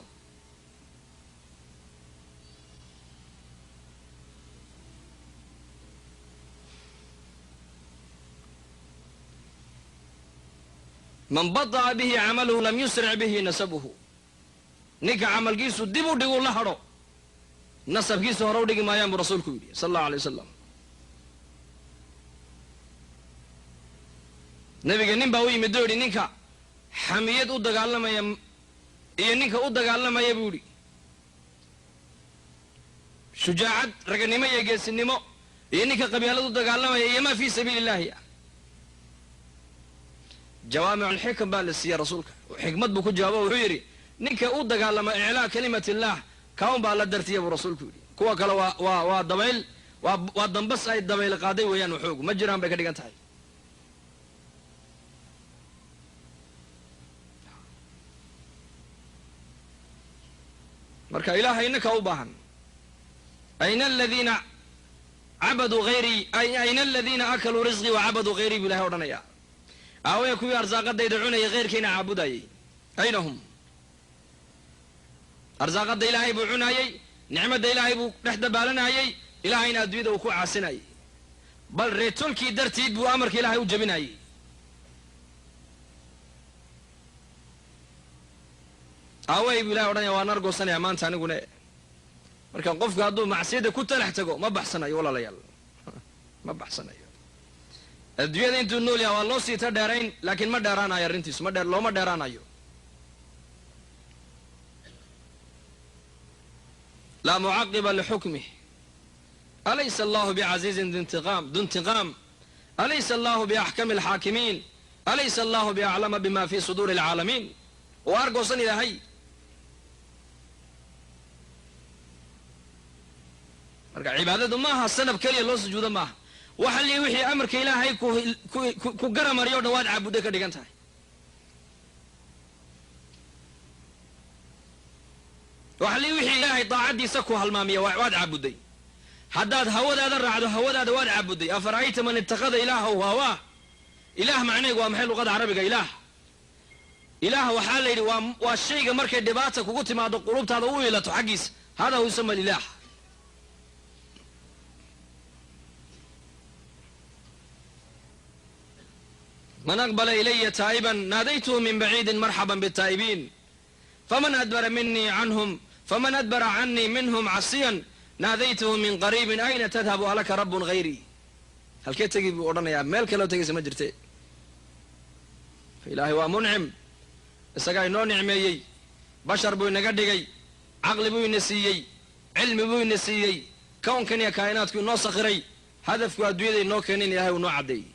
Man bada'a bihi camaluhu lam yusric bihi nasabuhu. Ninka camalkiisu dib u dhigu la hadho, nasabkiisu hore u dhigi maayaan buu rasuulku yidhi sala allahu alay wasalam. Nabiga nin baa u yimid oo yidhi ninka xamiyad u dagaalamaya iyo ninka u dagaalamaya buu yidhi shujaacad raganimo iyo geesinimo iyo ninka qabyaalad u dagaalamaya iyo maa fii sabiili illaahi ah. Jawaamiculxikam baa la siiyey rasuulka, xikmad buu ku jawaabo, wuxuu yidhi ninka u dagaalama iclaa kalimat illaah kaun baa la dartiya buu rasuulku yidhi. Kuwa kale waa dabayl, waa dambas ay dabayl qaaday weeyaan, waxoog ma jiraan bay ka dhigan tahay. Marka ilaahay innaka u baahan. Ayna aladiina cabaduu hayrii, ayna aladiina akaluu risqii wa cabaduu hayrii buu ilahay odhanayaa. Aawaya kuwii arsaaqadayda cunayay khayrkiina caabudayay, ayna hum? Arsaaqadda ilaahay buu cunaayey, nicmadda ilaahay buu dhex dabaalanayey, ilaahayna adduunyada uu ku caasinayay, bal reetolkii dartiid buu amarka ilaahay u jabinayey. Aaway buu ilahay odhanaya, waan argoosanaya maanta anigune. Marka qofku hadduu macsiyadda ku talax tago ma baxsanayo walaalayaal, ma baxsanayo. Adduunyada intuu nool yaha waa loo siita dheerayn, laakiin ma dheeraanayo arrintiisu, ma dheer, looma dheeraanayo. Laa mucaqiba lixukmih. Alaysa allahu bicasiizin dintiqaam, alaysa allahu biaxkami alxaakimiin, alaysa allahu biaclama bima fi suduuri alcaalamiin. Waa argoosan ilaahay. Marka cibaadadu maaha sanab keliya loo sujuudo maaha, waxa li wixii amarka ilaahay ku garamariyo o dhan waad caabudday ka dhigan tahay. Waxa li wixii ilaahay daacaddiisa ku halmaamiya waad caabudday. Haddaad hawadaada raacdo hawadaada waad caabudday. Afara'ayta man ittakhada ilaahahu hawaah. Ilaah macnaheegu waa maxay luqada carabiga? Ilaah, ilaah waxaa la yidhi waa shayga markay dhibaata kugu timaado qulubtaada u ilato xaggiisa, hada hu yusama alilaah. Man aqbala ilaya taa'iban naadaytuhu min baciidin marxaban bitaa'ibiin, faman adbara minii canhum, faman adbara canii minhum casiyan naadaytuhu min qariibin ayna tadhabu alaka rabbun hayrii. Halkee tegi buu odhanayaa, meel kaleo tegaysa ma jirte. Ilaahay waa muncim, isagaa inoo nicmeeyey, bashar buu inaga dhigay, caqli buu ina siiyey, cilmi buu ina siiyey, kownkan iyo kaa'inaadku inoo sakhiray, hadafku adduunyada inoo keenin ilahay uu noo caddeeyey.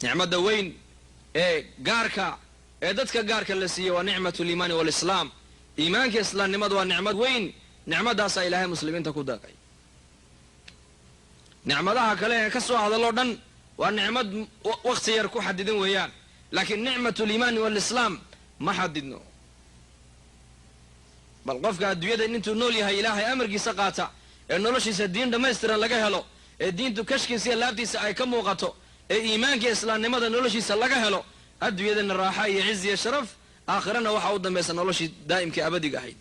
Nicmadda weyn ee gaarka ee dadka gaarka la siiyey waa nicmatu liimaani waalislaam. Iimaanka islaamnimadu waa nicmad weyn, nicmaddaasaa ilaahay muslimiinta ku deeqay. Nicmadaha kale ee ka soo hadaloo dhan waa nicmad wakti yar ku xadidan weeyaan, laakiin nicmatu liimaani waalislaam ma xadidno. Bal qofka adduunyada intuu nool yahay ilaahay amarkiisa qaata ee noloshiisa diin dhammaystiran laga helo, ee diintu kashkiisa iyo laabtiisa ay ka muuqato, ee iimaanka islaamnimada noloshiisa laga helo, adduunyadana raaxa iyo ciz iyo sharaf, aakhirana waxaa u dambaysa noloshii daa'imkii abadiga ahayd.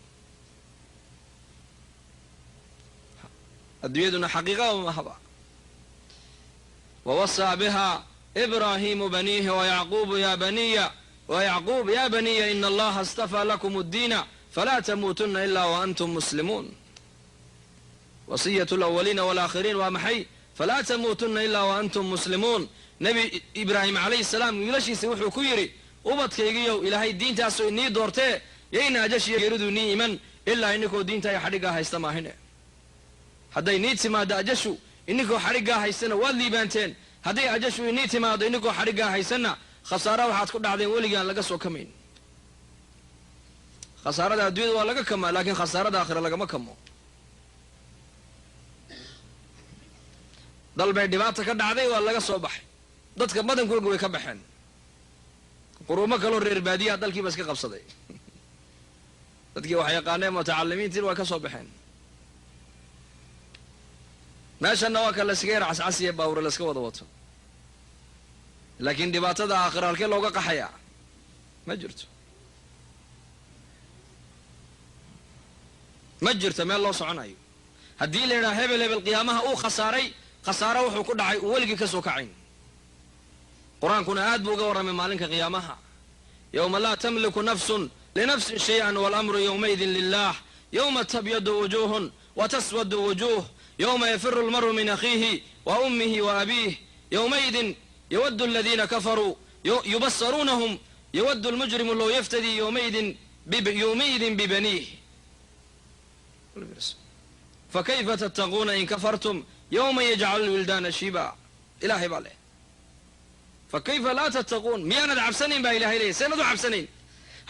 Adduunyaduna xaqiiqaba mahaba. Wawasaa biha ibraahimu baniihi wayacquubu ya baniya wayacquub ya baniya ina allaha istafaa lakum addiina falaa tamuutunna ila waantum muslimuun. Wasiyatu alawaliina walaakhiriin waa maxay? Falaa tamuutunna ilaa waantum muslimuun. Nebi ibraahim calayhi salaam wiilashiisa wuxuu ku yidhi, ubadkaygiyow ilaahay diintaasu inii doortee, yayna ajashiyo geeridu nii iman ilaa ininkoo diinta iyo xadhiggaa haysta maahine. Hadday nii timaado ajashu ininkoo xadhiggaa haystana waad liibaanteen, hadday ajashu inii timaado ininkoo xadhiggaa haysanna khasaara waxaad ku dhacdeen weligaan laga soo kamayn. Khasaarada adduunyada waa laga kamaa, laakiin khasaarada aakhira lagama kamo. Dal bay dhibaata ka dhacday, waa laga soo baxay, dadka badankooga way ka baxeen, quruumo kaloo reer baadiyaha dalkiiba iska qabsaday, dadkii wax yaqaaneen mutacalimiintiin waa ka soo baxeen. Meeshanna waa ka layskaga yar cascasiya baawure layska wada wato, laakiin dhibaatada aakhira halkee looga qaxayaa? Ma jirto, ma jirto meel loo soconayo. Haddii la yidhaha hebel hebel qiyaamaha uu khasaaray, khasaaro wuxuu ku dhacay uu weligii ka soo kacayn. Qur-aankuna aad buu uga warramay maalinka qiyaamaha. Yowma laa tamliku nafsun linafsin shay-an waalamru yowmaidin lilah. Yowma tabyadu wujuuhun wa taswadu wujuuh. Yowma yafiru almaru min akhiihi wa ummihi wa abiih. Yowmaidin yawaddu aladiina kafaruu yubasaruunahum yawaddu almujrimu low yaftadii yowmaidin bibaniih. Fakayfa tattaquuna in kafartum yowma yajcalu lwildaana shiiba. Ilaahay baa leh fakayfa laa tattaquun, miyaanad cabsanayn baa ilahay leeyay. Seenad u cabsanayn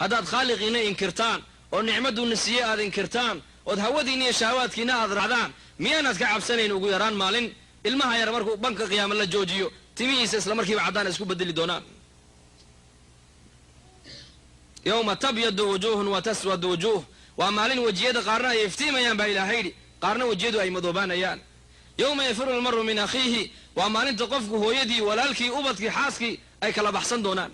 haddaad khaaliqiina inkirtaan oo nicmadduuna siiye aad inkirtaan ood hawadiinna iyo shahawaadkiina aad raacdaan, miyaanad ka cabsanayn ugu yaraan maalin ilmaha yar markuu banka qiyaama la joojiyo timihiisa isla markiiba caddaan isku bedeli doonaan. Yowma tabyadu wujuuhun wa taswadu wujuuh, waa maalin wejiyada qaarna ay iftiimayaan baa ilaahay yidhi, qaarna wejiyadu ay madoobaanayaan. Yowma yafiru almaru min akhiihi, waa maalinta qofku hooyadii, walaalkii, ubadkii, xaaskii ay kala baxsan doonaan.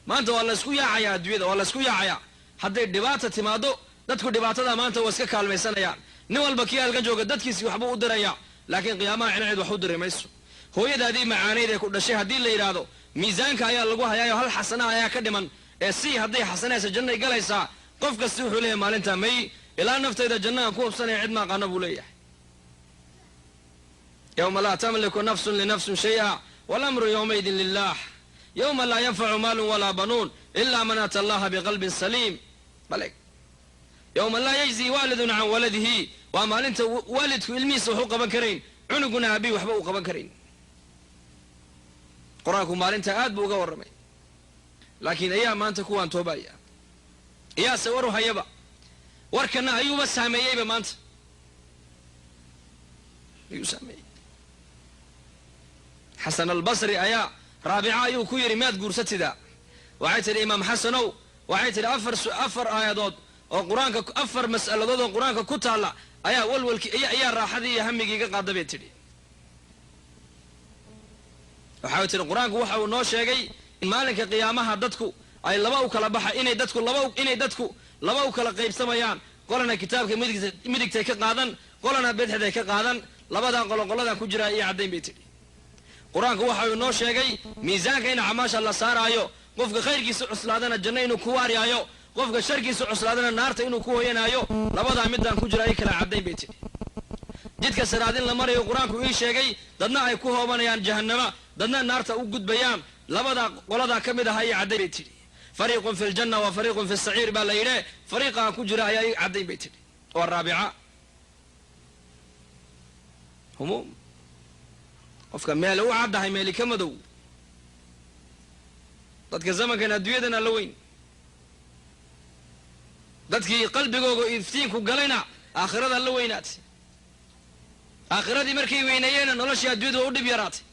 Maanta waa laysku yaacayaa adduunyada, waa laysku yaacayaa. Hadday dhibaata timaado dadku dhibaatada maanta waa iska kaalmaysanayaan. Nin walba kii halkan jooga dadkiisii waxbuu u dirayaa, laakiin qiyaamaha cinaceed wax u diri mayso. Hooyadaadii macaanayd ee ku dhashay haddii la yidhaahdo miisaanka ayaa lagu hayaayo hal xasanaha ayaa ka dhiman ee si hadday xasanaysa jannay galaysaa, qof kasti wuxuu leeyahay maalintaa may ilaa naftayda jannahan ku hubsanaya cid ma aqaano buu leeyahay. Yowma laa tamliku nafsun linafsin shay'a waalamru yowmaidin lilah. Yowma laa yanfacu maalun walaa banuun ila man ata allaha biqalbin saliim. Baleg yowma laa yajzi waalidun can waladihi, waa maalinta waalidku ilmihiisa wax u qaban karayn, cunuguna aabihi waxba u qaban karayn. Qur-aanku maalinta aad buu uga warramay, laakiin ayaa maanta kuwaan toobaya, iyaase waru hayaba, warkana ayuuba saameeyeyba maanta, ayuu saameeyey. Xasan albasri ayaa Raabica ayuu ku yidhi miyaad guursatidaa? Waxay tidhi imaam Xasanow, waxay tidhi afar aayadood oo qur-aanka, afar mas'aladood oo qur-aanka ku taalla ayaa walwalkii ayaa raaxadii iyo hamigii iga qaada bay tidhi. Waxay tidhi qur-aanku waxa uu noo sheegay in maalinka qiyaamaha dadku ay laba u kala baxa, inay dadku laba u kala qaybsamayaan, qolana kitaabka midigtay ka qaadan, qolana bidixday ka qaadan, labadan qolo qoladan ku jiraa iyo caddayn bay tidhi. Qur-aanku waxa uu noo sheegay miisaanka in acmaasha la saaraayo, qofka khayrkiisa cuslaadana janno inuu ku waariyaayo, qofka sharkiisa cuslaadana naarta inuu ku hoyanaayo, labadaa midaan ku jira ay kala caddayn bay tidhi. Jidka siraad in la marayo qur-aanku ii sheegay, dadna ay ku hoobanayaan jahannama, dadna naarta u gudbayaan, labadaa qoladaa ka mid aha ii caddayn bay tidhi. Fariiqun fi ljanna wa fariiqun fi saciir baa la yidhi, fariiqaan ku jira ayaa ii caddayn bay tidhi. Waa Raabica. Humuum qofka meele u caddahay meeli ka madow. Dadka zamankan adduunyadana la weyn, dadkii qalbigooga iftiinku galayna aakhirada la weynaatay. Aakhiradii markay weyneeyeenna noloshii adduunyada waa u dhib yaraatay,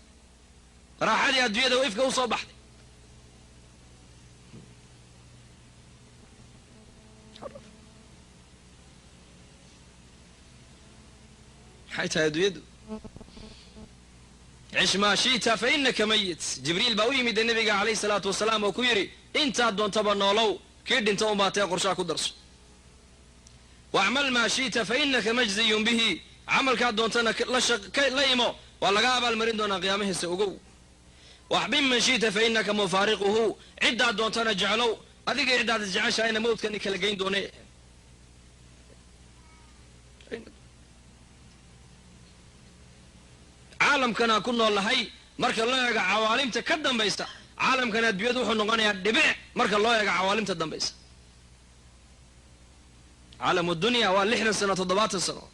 raaxadii adduunyada waa ifka u soo baxday. Maxay tahay adduunyadu? Cish maa shi'ta fa innaka mayit. Jibriil baa u yimid nabiga calayhi salaatu wasalaam oo ku yidhi intaad doontaba noolow, kii dhinta unbaa tee qorshaha ku darso. Wacmal maa shi'ta fa innaka majziyun bihi, camalkaad doontana la imo, waa laga abaalmarin doonaa qiyaamahiisa ogow. Waxbin man shi'ta fa innaka mufaariquhu, ciddaad doontana jeclow, adiga ciddaad isjeceshahayna mawdkani kala geyn doone. Caalamkana ku nool lahay marka loo eego cawaalimta ka dambaysa, caalamkan adduunyadu wuxuu noqonayaa dhibic marka loo eego cawaalimta dambaysa. Caalamu dunya waa 60 sano, 70 sano.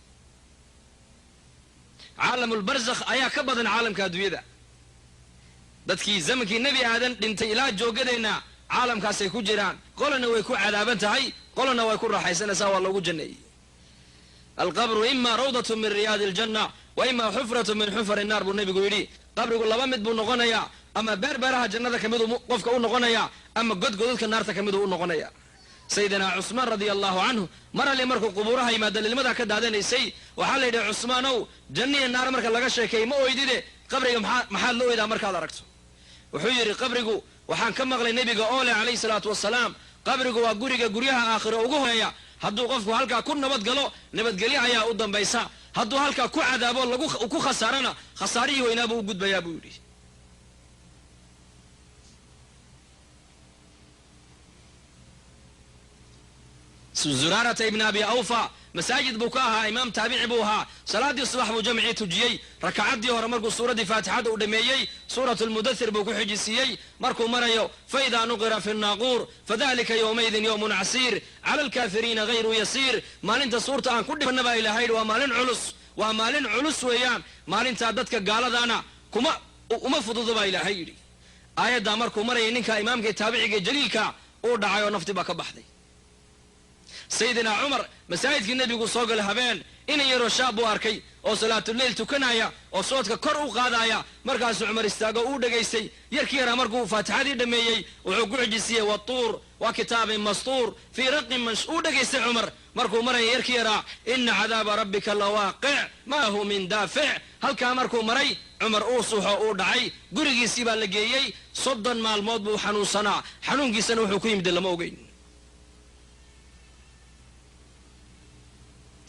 Caalamulbarzakh ayaa ka badan caalamka adduunyada. Dadkii zamankii nebi aadan dhintay ilaa joogadeenna caalamkaasay ku jiraan, qolana way ku cadaaban tahay, qolana way ku raaxaysanaysaa, waa loogu janneeyey. Alqabru ima rawdatu min riyaadi aljanna wa ima xufratu min xufari naar buu nebigu yidhi. Qabrigu laba mid buu noqonayaa, ama beerbeeraha jannada ka miduu qofka u noqonayaa, ama godgodadka naarta ka miduu u noqonaya. Sayidina Cusmaan radia allahu canhu mar alli markuu qubuuraha yimaada lilmadaa ka daadanaysay, waxaa la yidhi Cusmaanow, janniya naar marka laga sheekeeyey ma oydide, qabriga maxaad la oydaa markaad aragto? Wuxuu yidhi qabrigu waxaan ka maqlay nebiga oo leh calayhi salaatu wasalaam, qabrigu waa guriga guryaha aakhiro ugu horeeya. Hadduu qofku halkaa ku nabad galo, nabadgelyo ayaa u dambaysa. Hadduu halkaa ku cadaabo lagu ku khasaarana, khasaarihii weynaabuu u gudbayaa buu yidhi. Zuraarata ibni Abi Awfa masaajid buu ka ahaa, imaam taabici buu ahaa. Salaaddii subax buu jamcii tujiyey. Rakacaddii hore markuu suuraddii Faatixadda uu dhameeyey, Suurat Lmudathir buu ku xijisiiyey. Markuu marayo "Faida nuqira fi nnaaquur fadalika yowmaidin yowmun casiir cala alkaafiriina hayru yasiir", maalinta suurta aan ku dhibana baa Ilahay yidhi, waa maalin culus, waa maalin culus weeyaan. Maalintaa dadka gaaladana kuma uma fududo baa Ilaahay yidhi. Aayaddaa markuu marayay, ninka imaamka taabiciga jaliilka uu dhacay oo nafti baa ka baxday. Sayidina Cumar masaajidkii Nebigu soo galay habeen, inan yaroo shaab buu arkay oo salaatuleyl tukanaya oo soodka kor u qaadaya. Markaasuu Cumar istaago, uu dhegaystay. Yarkii yaraa markuu Faatixadii dhameeyey, wuxuu ku xijisiiyey "Watuur wa kitaabin mastuur fii raqin mansh". Uu dhegaystay Cumar. Markuu maraya yarkii yaraa "Ina cadaaba rabbika lawaaqic, maa hu min daafic", halkaa markuu maray, Cumar uu suuxo, uu dhacay. Gurigiisii baa la geeyey. 30 maalmood buu xanuunsanaa. Xanuunkiisana wuxuu ku yimid lama ogeyn.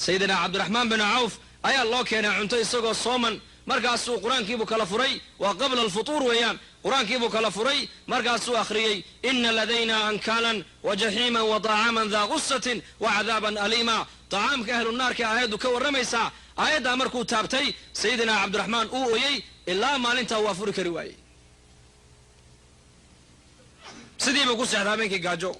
Sayidina Cabdiraxmaan bin Cawf ayaa loo keenay cunto isagoo sooman. Markaasuu qur-aankiibuu kala furay, waa qabla alfutuur weeyaan. Qur-aankiibuu kala furay, markaasuu akhriyey "Ina ladayna ankaalan wa jaxiiman wa طacaaman daa gusatin wa cadaaban aliima". Tacaamka ahlu naarka aayaddu ka warramaysaa. Aayaddaa markuu taabtay, sayidina Cabdiraxmaan uu ooyey ilaa maalintaa waa furi kari waayey. Sidiibuu ku seexdaa habeenkii gaajo.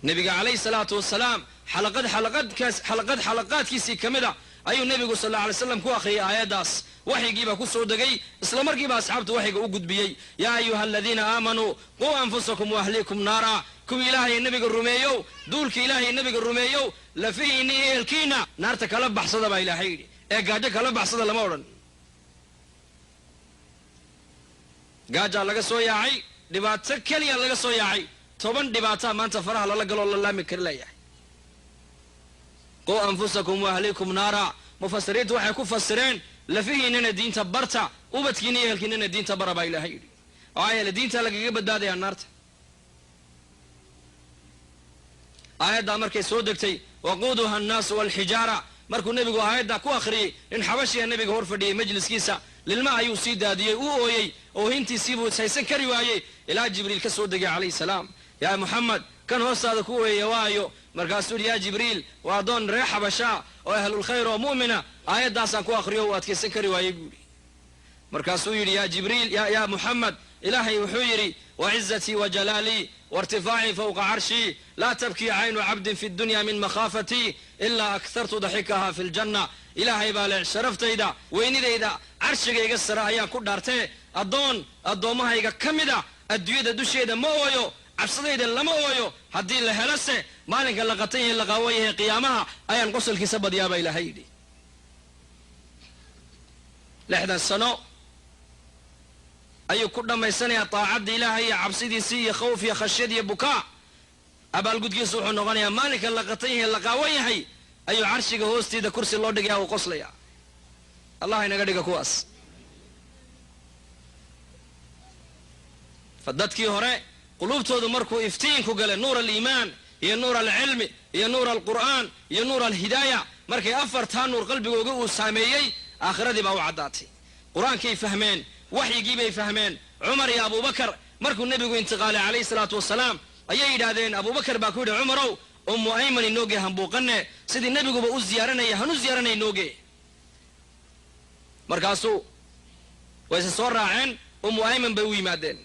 Nebiga calayhi salaatu wasalaam xalaqad xalaqadkaas xalaqad xalaqaadkiisii ka mid a ayuu Nebigu sal alla alay slam ku akhriyay aayaddaas. Waxyigiibaa ku soo degay. Isla markiiba asxaabtu waxyiga u gudbiyey: "Yaa ayuha aladiina aamanuu quu anfusakum waahliikum naara". Kuwii Ilaahay nebiga rumeeyow, duulka Ilaahay nebiga rumeeyow, lafihiinni iyo ehelkiina naarta kala baxsada baa Ilaahay yidhi, ee gaajo kala baxsada lama odhan. Gaajaa laga soo yaacay, dhibaato keliya laga soo yaacay, 10 dhibaataa maanta faraha lala galoo la laami kari leeyahay. "Quu anfusakum waahliikum naara", mufasiriintu waxay ku fasireen lafihiinana diinta barta, ubadkiina iyo ehelkiinana diinta bara baa Ilaahay yidhi. Maxaa yeele diinta lagaga badbaadayaa naarta. Aayaddaa markay soo degtay, "Waquuduha annaasu walxijaara", markuu nebigu aayaddaa ku akhriyey, nin xabashiya nebiga hor fadhiyey majliskiisa. Lilma ayuu sii daadiyey, uu ooyey, oohintiisiibuu haysan kari waayey, ilaa Jibriil ka soo degay calayhi salaam. "Yaa Muxamed, kan hoostaada ku ooyaya waayo?" Markaasuu yidhi, "Yaa Jibriil, waa addoon reer Xabashaa oo ahlulkhayr oo mu'mina. Aayaddaasaan ku akhriyo, uu adkaysan kari waayey," buu yidhi. Markaasuu yidhi, "Yaa Jibriil, yaa Muxamed, Ilaahay wuxuu yidhi: 'Wacizatii wajalaalii wairtifaacii fawqa carshii, laa tabkii caynu cabdin fi dunya min makhaafatii ilaa akhartu daxikaha fi ljanna'. Ilaahay baa leh, sharaftayda, weynidayda, carshigayga sare ayaan ku dhaartee, addoon addoommahayga ka mid a adduunyada dusheeda ma ooyo, cabsadayda lama ooyo. Haddii la helose, maalinka la qatan yahay, la qaawan yahay, qiyaamaha ayaan qosolkiisa badyaa,' baa Ilaahay yidhi." 60 sano ayuu ku dhammaysanayaa taacadda Ilaahay iyo cabsidiisii iyo khawf iyo khashyad iyo bukaa. Abaalgudkiisu wuxuu noqonayaa maalinka la qatan yahay, la qaawan yahay, ayuu carshiga hoostiida kursi loo dhigaya, uu qoslaya. Allah inaga dhiga kuwaas. Fa dadkii hore quluubtoodu markuu iftiinku galay, nuur aliimaan iyo nuur alcilmi iyo nuur alqur'aan iyo nuur alhidaaya, markay afartaa nuur qalbigooga uu saameeyey, aakhiradii baa u caddaatay. Qur-aankay fahmeen, waxyigii bay fahmeen. Cumar iyo Abubakar markuu nebigu intiqaalay calayhi salaatu wasalaam, ayay yidhaahdeen, Abubakar baa ku yidhi, "Cumarow, Ummu Ayman inooge, hambuuqane, sidii nebiguba u ziyaaranaya hanu ziyaaranaya inooge." Markaasuu wayse soo raaceen, Ummu Ayman bay u yimaadeen.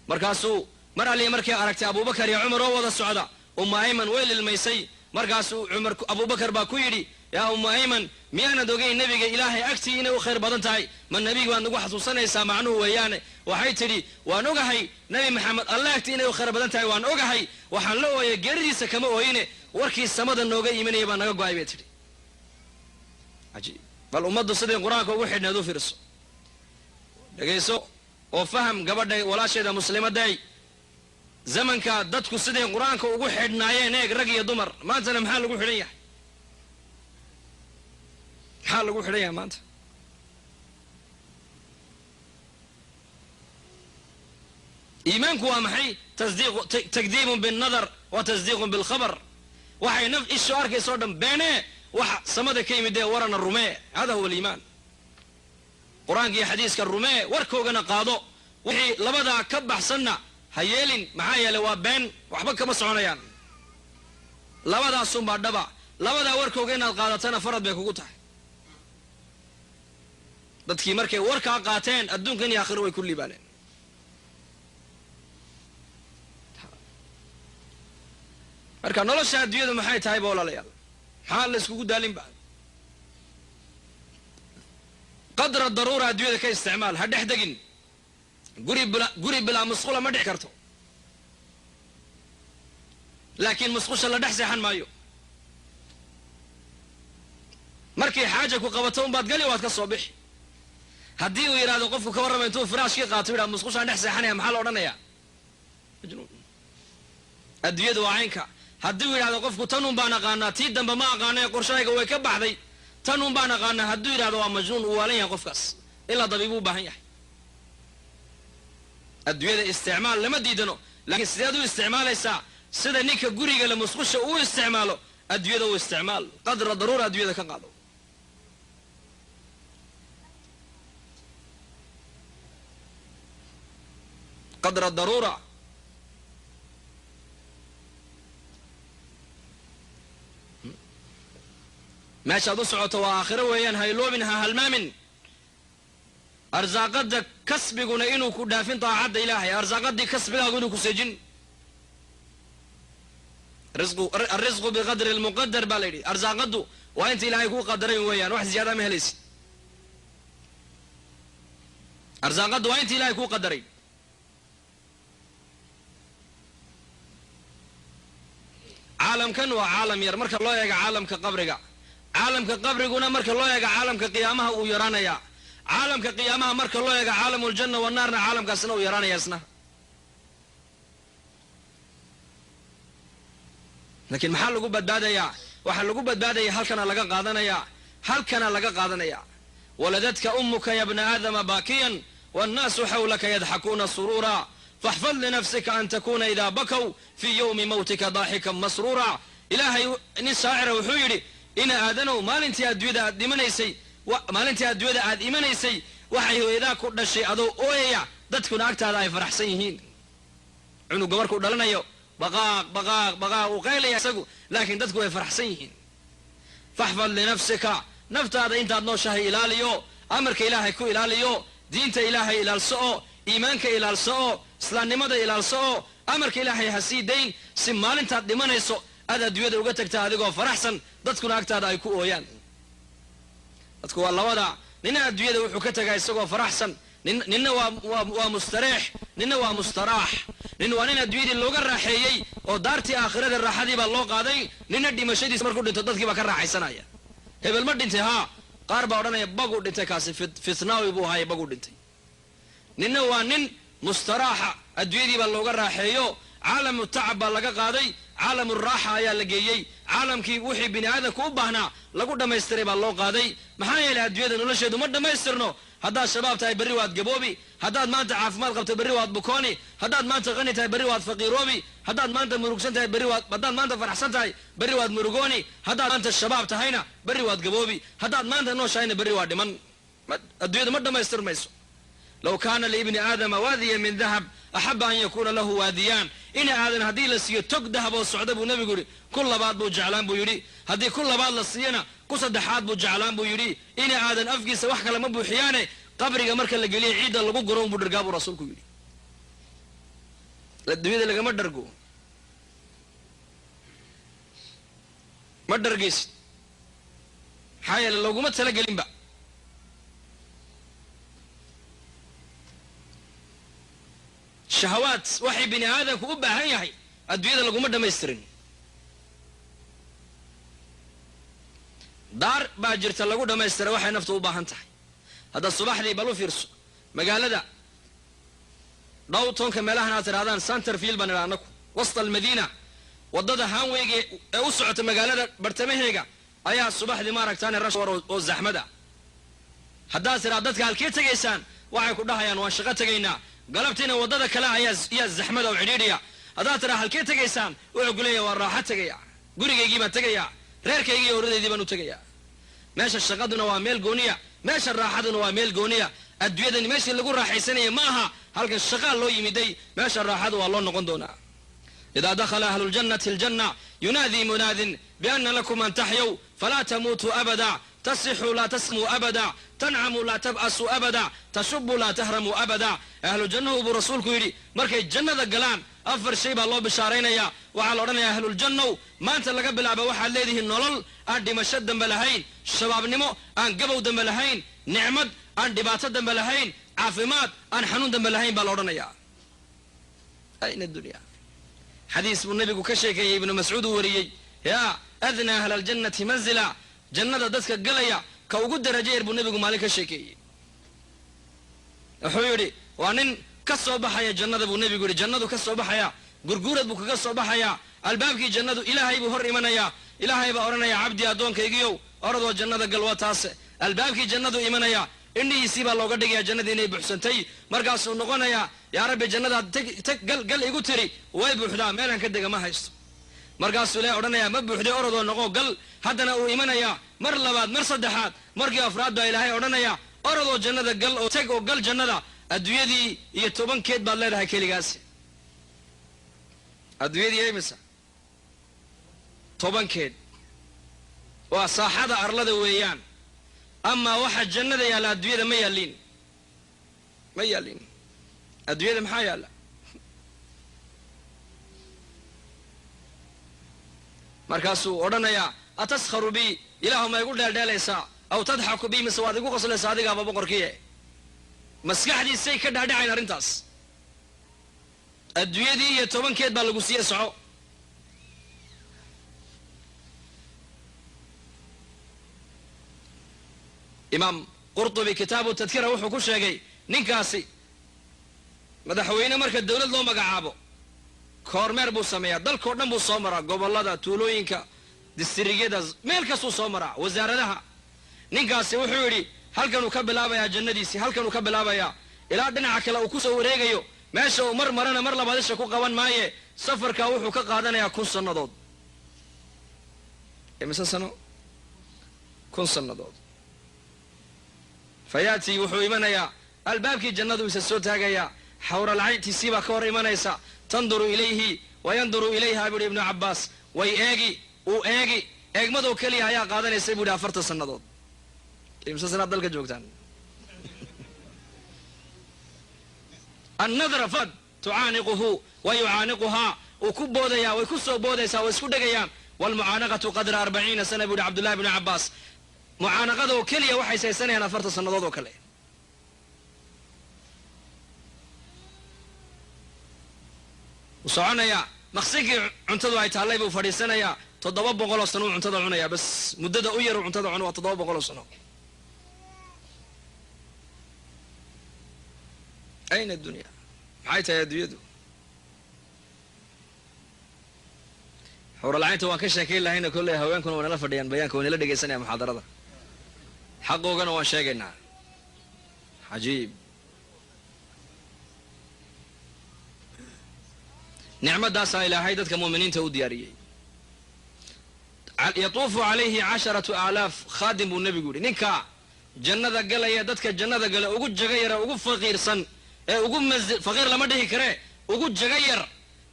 Markaasuu mar alliya markay aragtay Abubakar iyo Cumar oo wada socda, Ummu Ayman way lilmaysay. Markaasuu Cumar, Abubakar baa ku yidhi, "Yaa Ummu Ayman, miyaanad ogeyn nebiga Ilaahay agtii inay u khayr badan tahay? Ma nebiga baad nagu xasuusanaysaa macnuhu weeyaane?" Waxay tidhi, "Waan ogahay Nebi Maxamed Alle agtii inay u khayr badan tahay, waan ogahay. Waxaan la ooyay geeridiisa kama ooyine, warkii samada nooga imanaya baa naga go-ay," bay tidhi. Cajiib! Bal ummaddu siday qur-aanka ugu xidhneed u fiirso, dhegayso oo faham gabadha walaasheeda muslimaday. Zamanka dadku siday qur-aanka ugu xidhnaayeen eeg, rag iyo dumar. Maantana maxaa lagu xidhan yahay? Maxaa lagu xidhan yahay maanta? Iimaanku waa maxay? Takdiibun binnadar wa tasdiiqun bilkhabar. Waxay naf ishu arkaysa o dhan beenee, waxa samada ka yimid ee warana rumee. Hada huwa aliimaan. Qur-aanka iyo xadiiska rumee, warkoogana qaado. Wixii labadaa ka baxsanna ha yeelin, maxaa yeelay waa been, waxba kama soconayaan. Labadaasunbaa dhaba. Labadaa warkooga inaad qaadatana farad bay kugu tahay. Dadkii markay warkaa qaateen adduunkan iyo aakhiro way ku liibaaneen. Marka nolosha adduunyadu maxay tahay ba walaalayaal? Maxaa la iskugu daalinba? Qadra daruura adduunyada ka isticmaal, ha dhex degin. Guri bilaa musqula ma dhici karto, laakiin musqusha la dhex seexan maayo. Markay xaaja ku qabato unbaad gali, waad ka soo bixi. Haddii uu yidhahdo qofku ka warrama intuu firaashkii qaato yidhahdo musqushaan dhex seexanaya, maxaa la odhanayaa? Majnuun. Adduunyadu waa caynka. Haddii uu yidhahdo qofku tan un baan aqaanaa, tii dambe ma aqaana ee qorshahayga way ka baxday, tan un baan aqaanaa hadduu yidhahdo, waa majnuun, uu waalan yahay qofkaas, ilaa dabiibuu u baahan yahay. Adduunyada isticmaal lama diidano, laakiin sideed u isticmaalaysaa? Sida ninka guriga le musqusha uu isticmaalo adduunyada u isticmaal. Qadra daruura adduunyada ka qaado. Qadra daruura. Meeshaad u socoto waa aakhiro weeyaan, ha iloobin, ha halmaamin. Arsaaqada kasbiguna inuu ku dhaafin daacadda Ilaahay, arsaaqadii kasbigaagu inuu ku seejin. الرزق بقدر المقدر baa la yidhi. Arsaaqaddu waa inta Ilaahay kuu qadaray weeyaan, wax ziyaada ma helaysid. Arsaaqaddu waa inta Ilahay kuu qadaray. Caalamkan waa caalam yar marka loo eego caalamka qabriga. Caalamka qabriguna marka loo eego caalamka qiyaamaha uu yaraanayaa. Caalamka qiyaamaha marka loo eego caalamu ljanna wanaarna, caalamkaasna uu yaraanaya isna. Laakiin maxaa lagu badbaadayaa? Waxaa lagu badbaadaya halkana laga qaadanayaa, halkana laga qaadanaya. ولدتك أمك يا ابن آدم باكيا والناس حولك يضحكون سرورا، فاحفظ لنفسك أن تكون إذا بكوا في يوم موتك ضاحكا مسرورا. Ilaahay nin shaacira wuxuu yidhi: ina aadanow, maalintii adduunyada aad dhimanaysay, maalintii adduunyada aad imanaysay, waxay hooyadaa ku dhashay adoo ooyaya, dadkuna agtaada ay faraxsan yihiin. Cunuga markuu dhalanayo baqaaq baqaaq baqaaq uu qaylaya isagu, laakiin dadku way faraxsan yihiin. فاحفظ لنفسك, naftaada intaad nooshahay ilaaliyo, amarka Ilaahay ku ilaaliyo, diinta Ilaahay ilaalso oo iimaanka ilaalso oo islaamnimada ilaalso oo amarka Ilaahay ha sii dayn, si maalintaad dhimanayso aad adduunyada uga tagtaa adigoo faraxsan, dadkuna agtaada ay ku ooyaan. Dadku waa labada: nina adduunyada wuxuu ka tegaa isagoo faraxsan, ninna waa mustareex, ninna waa mustaraax. Nin waa nin adduunyadii looga raaxeeyey oo daartii aakhirada raaxadii baa loo qaaday. Ninna dhimashadiisa markuu dhinto dadkii baa ka raaxaysanaya. Hebel ma dhintay? Haa. Qaar baa odhanaya baguu dhintay kaasi, fitnaawi buu ahaay, baguu dhintay. Ninna waa nin mustaraaxa, adduunyadii baa looga raaxeeyo, caalamu tacab baa laga qaaday, caalamu raaxa ayaa la geeyey, caalamkii wixii bini aadamka u baahnaa lagu dhammaystiray baa loo qaaday. Maxaa yeelay adduunyada nolosheedu ma dhammaystirno. Haddaad shabaab tahay berri waad gaboobi, haddaad maanta caafimaad qabto berri waad bukooni, haddaad maanta qani tahay berri waad faqiiroobi, haddaad maanta murugsan tahay berri waad, haddaad maanta faraxsan tahay berri waad murugooni, haddaad maanta shabaab tahayna berri waad gaboobi, haddaad maanta nooshahayna berri waa dhiman. Adduunyadu ma dhammaystirmayso. لو كان لابن آدم واديا من ذهب أحب أن يكون له واديان. Ina aadan haddii la siiyo tog dahab oo socda, buu Nebigu yidhi, ku labaad buu jeclaan buu yidhi. Haddii ku labaad la siiyana, ku saddexaad buu jeclaan buu yidhi. Ina aadan afkiisa wax kale ma buuxiyaane, qabriga marka la geliya ciidda lagu guro unbuu dhargaa, buu Rasuulku yidhi. Adduunyada lagama dhargo, ma dhargaysid, maxaa yeele looguma talagelinba. Shahawaad waxay bini aadamku u baahan yahay adduunyada laguma dhammaystirin. Daar baa jirta lagu dhammaystira waxay naftu u baahan tahay. Hadda subaxdii bal u fiirso magaalada downtownka, meelahan aad tidhahdaan Centerville baan idhaha anaku, وسط المدينة, waddada highwayga ee u socota magaalada bartamaheega ayaa subaxdii maaragtaan rush hour oo zaxmada. Haddaad tidhaa dadka halkee tegaysaan, waxay ku dhahayaan waan shaqo tegaynaa. Galabtiina waddada kale ayaa yaa zaxmada oo cidhiidhiya. Haddaad tidhaa halkee tegaysaan, wuxuu ku leeyahay waan raaxo tegaya, gurigaygii baan tegayaa, reerkaygii iyo horidaydii baan u tegayaa. Meesha shaqaduna waa meel gooniya, meesha raaxaduna waa meel gooniya. Adduunyadani meeshii lagu raaxaysanaya ma aha. Halkan shaqaa loo yimiday, meesha raaxada waa loo noqon doonaa. Idaa dakhala ahlu ljannati aljanna yunaadii munaadin biana lakum an taxyow falaa tamuutuu abada, tasixuu laa tasmuu abada, tancamuu laa tab'asuu abada, tashubu laa tahramuu abada. Ahlu jannahu buu rasuulku yidhi markay jannada galaan 4 shay baa loo bishaaraynayaa. Waxaa la odhanayaa ahluljannow, maanta laga bilaaba waxaad leedihiin nolol aan dhimasho dambe lahayn, shabaabnimo aan gabow dambe lahayn, nicmad aan dhibaato dambe lahayn, caafimaad aan xanuun dambe lahayn baa la odhanayaa. Ayna dunya. Xadiis buu nabigu ka sheekeeyey, Ibnu Mascuud uu wariyey, yaa adnaa ahla aljannati manzila, jannada dadka galaya ka ugu darajo yar buu nebigu maalin ka sheekeeyey. Wuxuu yidhi waa nin ka soo baxaya jannada buu nebigu yidhi, jannadu ka soo baxaya, gurguurad buu kaga soo baxayaa, albaabkii jannadu ilaahay buu hor imanayaa. Ilaahay baa odhanaya cabdi addoonkaygiyow, oradoo jannada gal, waa taase. Albaabkii jannadu imanaya, indhihiisii baa looga dhigayaa jannadii inay buuxsantay. Markaasuu noqonayaa yaa rabbi, jannadaad teg teg gal gal igu tiri way buuxdaa, meelaan ka dega ma haysto. Markaasuu ilahay odhanayaa ma buuxday, orodoo noqo gal. Haddana uu imanayaa mar labaad, mar saddexaad, markii afraad baa ilaahay odhanayaa orodoo jannada gal oo teg oo gal jannada. Adduunyadii iyo 10keed baad leedahay keligaasi. Adduunyadii imisa? 10keed waa saaxada arlada weeyaan. Amaa waxa jannada yaalla adduunyada ma yaallin, ma yaallin. Adduunyada maxaa yaalla? Markaasuu odhanayaa ataskharu bi, ilaahu ma igu dheeldheelaysaa? Aw tadxaku bi, mise waad igu qoslaysaa adigaaba boqorkiie? Maskaxdiisay ka dhaadhacayn arrintaas. Adduunyadii iyo 10keed baa lagu siiye soco. Imaam Qurtubi kitaabu tadkira wuxuu ku sheegay ninkaasi madaxweyne marka dawlad loo magacaabo koormeer buu sameeyaa, dalkao dhan buu soo maraa, gobollada, tuulooyinka, distriyada, meel kastuu soo maraa, wasaaradaha. Ninkaasi wuxuu yidhi halkanuu ka bilaabayaa jannadiisii, halkanuu ka bilaabayaa ilaa dhinaca kale uu kusoo wareegayo. Meesha uu mar marana mar labaad isha ku qaban maaye. Safarkaa wuxuu ka qaadanayaa 1000 sannadood. Imise sano? 1000 sannadood. Fayaati wuxuu imanayaa albaabkii jannadu isa soo taagayaa, xawralcayntiisii baa ka hor imanaysa. Tanduru ilayhi wa yanduru ilayha, buu yidhi Ibnu Cabbaas. Way eegi, uu eegi, eegmadoo keliya ayaa qaadanaysay buu yidhi 40 sannadood. Imse sanaad dalka joogtaan? Annadra fad tucaaniquhu wa yucaaniquhaa, uu ku boodayaa, way ku soo boodaysaa, way isku dhegayaan. Waalmucaanaqatu qadra 40 sana, buu yidhi Cabdullahi bnu Cabbaas. Mucaanaqadoo keliya waxay saysanayaan 40 sannadood oo kale. Wuu soconayaa, maqsinkii cuntadu ay taallay buu fadhiisanayaa. 700 sano uu cuntada cunayaa. Bas muddada u yar uu cuntada cuno waa 700 sano. Ayna dunya? Maxay tahay adduunyadu? Xawralcaynta waan ka sheekayn lahayna kolley, haweenkuna waa nala fadhiyaan bayaanka, waa nala dhegaysanaya muxaadarada, xaqoogana waan sheegaynaa. Cajiib, nicmadaasaa ilaahay dadka muuminiinta u diyaariyey. Yatuufu calayhi 10,000 khaadim buu nebigu yidhi. Ninka jannada galaya, dadka jannada gala ugu jaga yara, ugu faqiirsan ee ugu manzil faqiir lama dhihi karee, ugu jaga yar,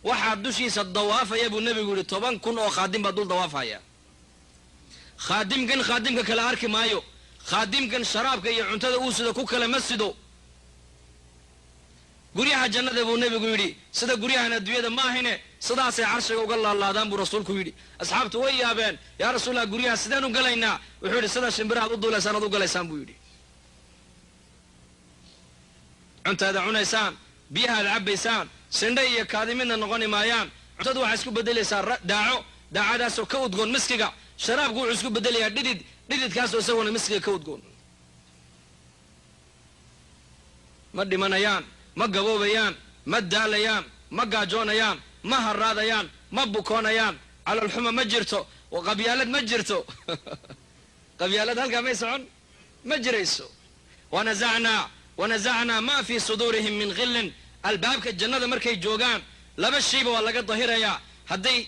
waxaa dushiisa dawaafaya buu nebigu yidhi 10,000 oo khaadim baa dul dawaafaya. Khaadimkan khaadimka kale arki maayo, khaadimkan sharaabka iyo cuntada uu sido ku kale ma sido. Guryaha jannada buu nebigu yidhi sida guryahan adduunyada ma ahine, sidaasay carshiga uga laalaadaan buu rasuulku yidhi. Asxaabtu way yaabeen, yaa rasuulallah, guryaha sideen u galaynaa? Wuxuu yidhi sida shimbirahaad u duulaysaan aad u galaysaan buu yidhi. Cuntaada cunaysaan, biyahaad cabbaysaan, sindhe iyo kaadi midna noqoni maayaan. Cuntadu waxay isku beddelaysaa daaco, daacadaasoo ka udgoon miskiga. Sharaabku wuxuu isku beddelayaa dhidid, dhididkaasoo isaguna miskiga ka udgoon. Ma dhimanayaan, ma gaboobayaan, ma daalayaan, ma gaajoonayaan, ma haraadayaan, ma bukoonayaan. Caloolxuma ma jirto, qabyaalad ma jirto. Qabyaalad halkaa may socon, ma jirayso. Wanazacnaa ma fii suduurihim min khillin. Albaabka jannada markay joogaan laba shayba waa laga dahirayaa. Hadday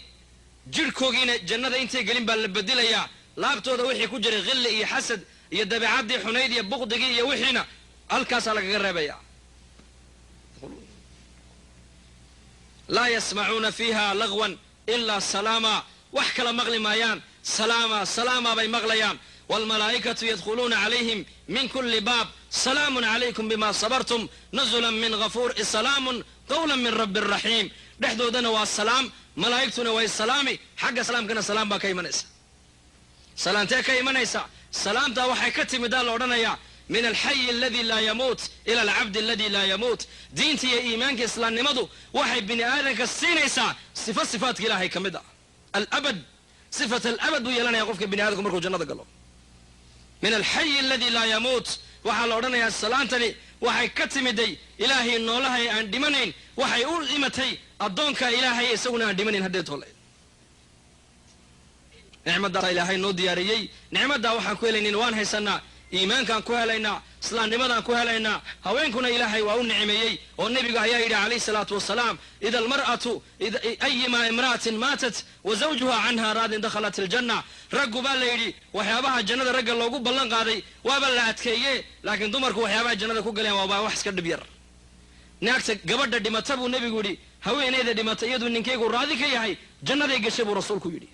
jidhkoogiina jannada intay gelin baa la bedelayaa. Laabtooda wixii ku jiray khilli iyo xasad iyo dabeecaddii xunayd iyo buqdigii iyo wixiina halkaasaa lagaga reebayaa. Laa yasmacuuna fiiha lagwan ilaa salaama, wax kala maqli maayaan, salaama salaama bay maqlayaan. Waalmalaa'ikatu yadkhuluuna calayhim min kulli baab, salaamun calaykum bima sabartum nuzulan min ghafuur, salaamun qawlan min rabbi raxiim. Dhexdoodana waa salaam, malaa'igtuna way salaami, xagga salaamkana salaam baa ka imanaysa. Salaamtee ka imanaysa? Salaamtaa waxay ka timidaa la odhanayaa min alxayi aladi laa yamuut ila alcabdi aladi laa yamuut. Diinta iyo iimaanka islaamnimadu waxay bini aadanka siinaysaa sifo sifaadka ilaahay ka mid ah, alabad, sifat alabad buu yeelanaya qofka bini aadamku markuu jannada galo. Min alxayi aladi laa yamuut waxaa la odhanayaa salaantani waxay ka timiday ilaahay noolahay aan dhimanayn, waxay u imatay addoonka ilaahay isaguna aan dhimanayn. Haddee toole nicmaddaa ilaahay noo diyaariyey, nicmaddaa waxaan ku helaynin waan haysanaa, iimaankaan ku helaynaa, islaamnimadaan ku helaynaa. Haweenkuna ilaahay waa u nicmeeyey oo nebigu ayaa yidhi calayhi salaatu wasalaam, ida almar'atu ayimaa imra'atin maatat wa zawjuha canha raadin dakhalat aljanna. Raggu baa la yidhi waxyaabaha jannada ragga loogu ballan qaaday waaba la adkeeye, laakiin dumarku waxyaabaha jannada ku galeen waaba wax iska dhib yar. Naagta gabadha dhimata buu nebigu yidhi, haweenayda dhimata iyaduu ninkaygu raadi ka yahay jannaday gashay buu rasuulku yidhi.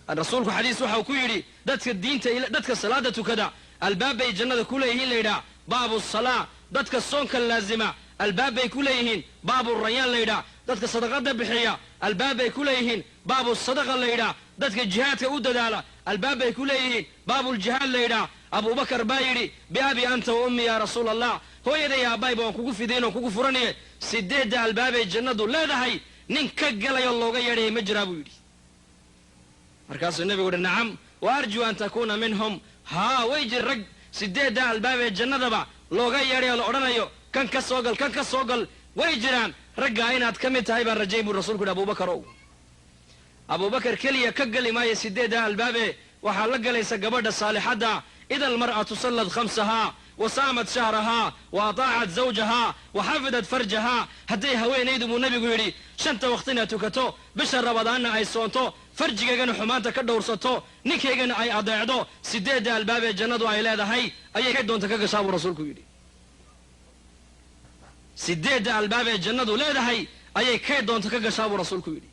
Rasuulku xadiis waxau ku yidhi dadka diinta, dadka salaada tukada albaab bay jannada ku leeyihiin la yidhaah baabu salaa, dadka soonka laazima albaab bay ku leeyihiin baabu rayaan la yidhaah, dadka sadaqada bixiya albaab bay ku leeyihiin baabu sadaqa la yidhaah, dadka jihaadka u dadaala albaab bay ku leeyihiin baabuljihaad la yidhaah. Abubakar baa yidhi biabi anta wa ummi yaa rasuula allah, hooyaday aabbayba waan kugu fidayn oo kugu furanaye, sideedda albaabay jannadu leedahay nin ka galayo looga yeedhaya ma jiraa buu yidhi. Markaasuu nebigu uhi nacam, wa arjuu an takuuna minhum. Haa, way jir rag sideedda albaabee jannadaba looga yeedhayo la odhanayo kan ka soo gal, kan ka soo gal, way jiraan raggaa inaad ka mid tahay baan rajayn buu rasuulku yidhi. Abubakar ow, Abubakar keliya ka geli maayo sideedda albaabee, waxaa la galaysa gabadha saalixadda. Ida almar'atu sallad khamsahaa wa saamat shahrahaa wa ataacat zawjahaa wa xafidat farjahaa, hadday haweenaydu buu nebigu yidhi shanta waqtina tukato, bisha rabadaanna ay soonto, farjigaygana xumaanta ka dhowrsato, ninkaygana ay adeecdo, sideedda albaabee jannadu ay leedahay ayay kay doonta ka gashaa buu rasuulku yidhi. Sideedda albaabee jannadu leedahay ayay kay doonta ka gashaa buu rasuulku yidhi.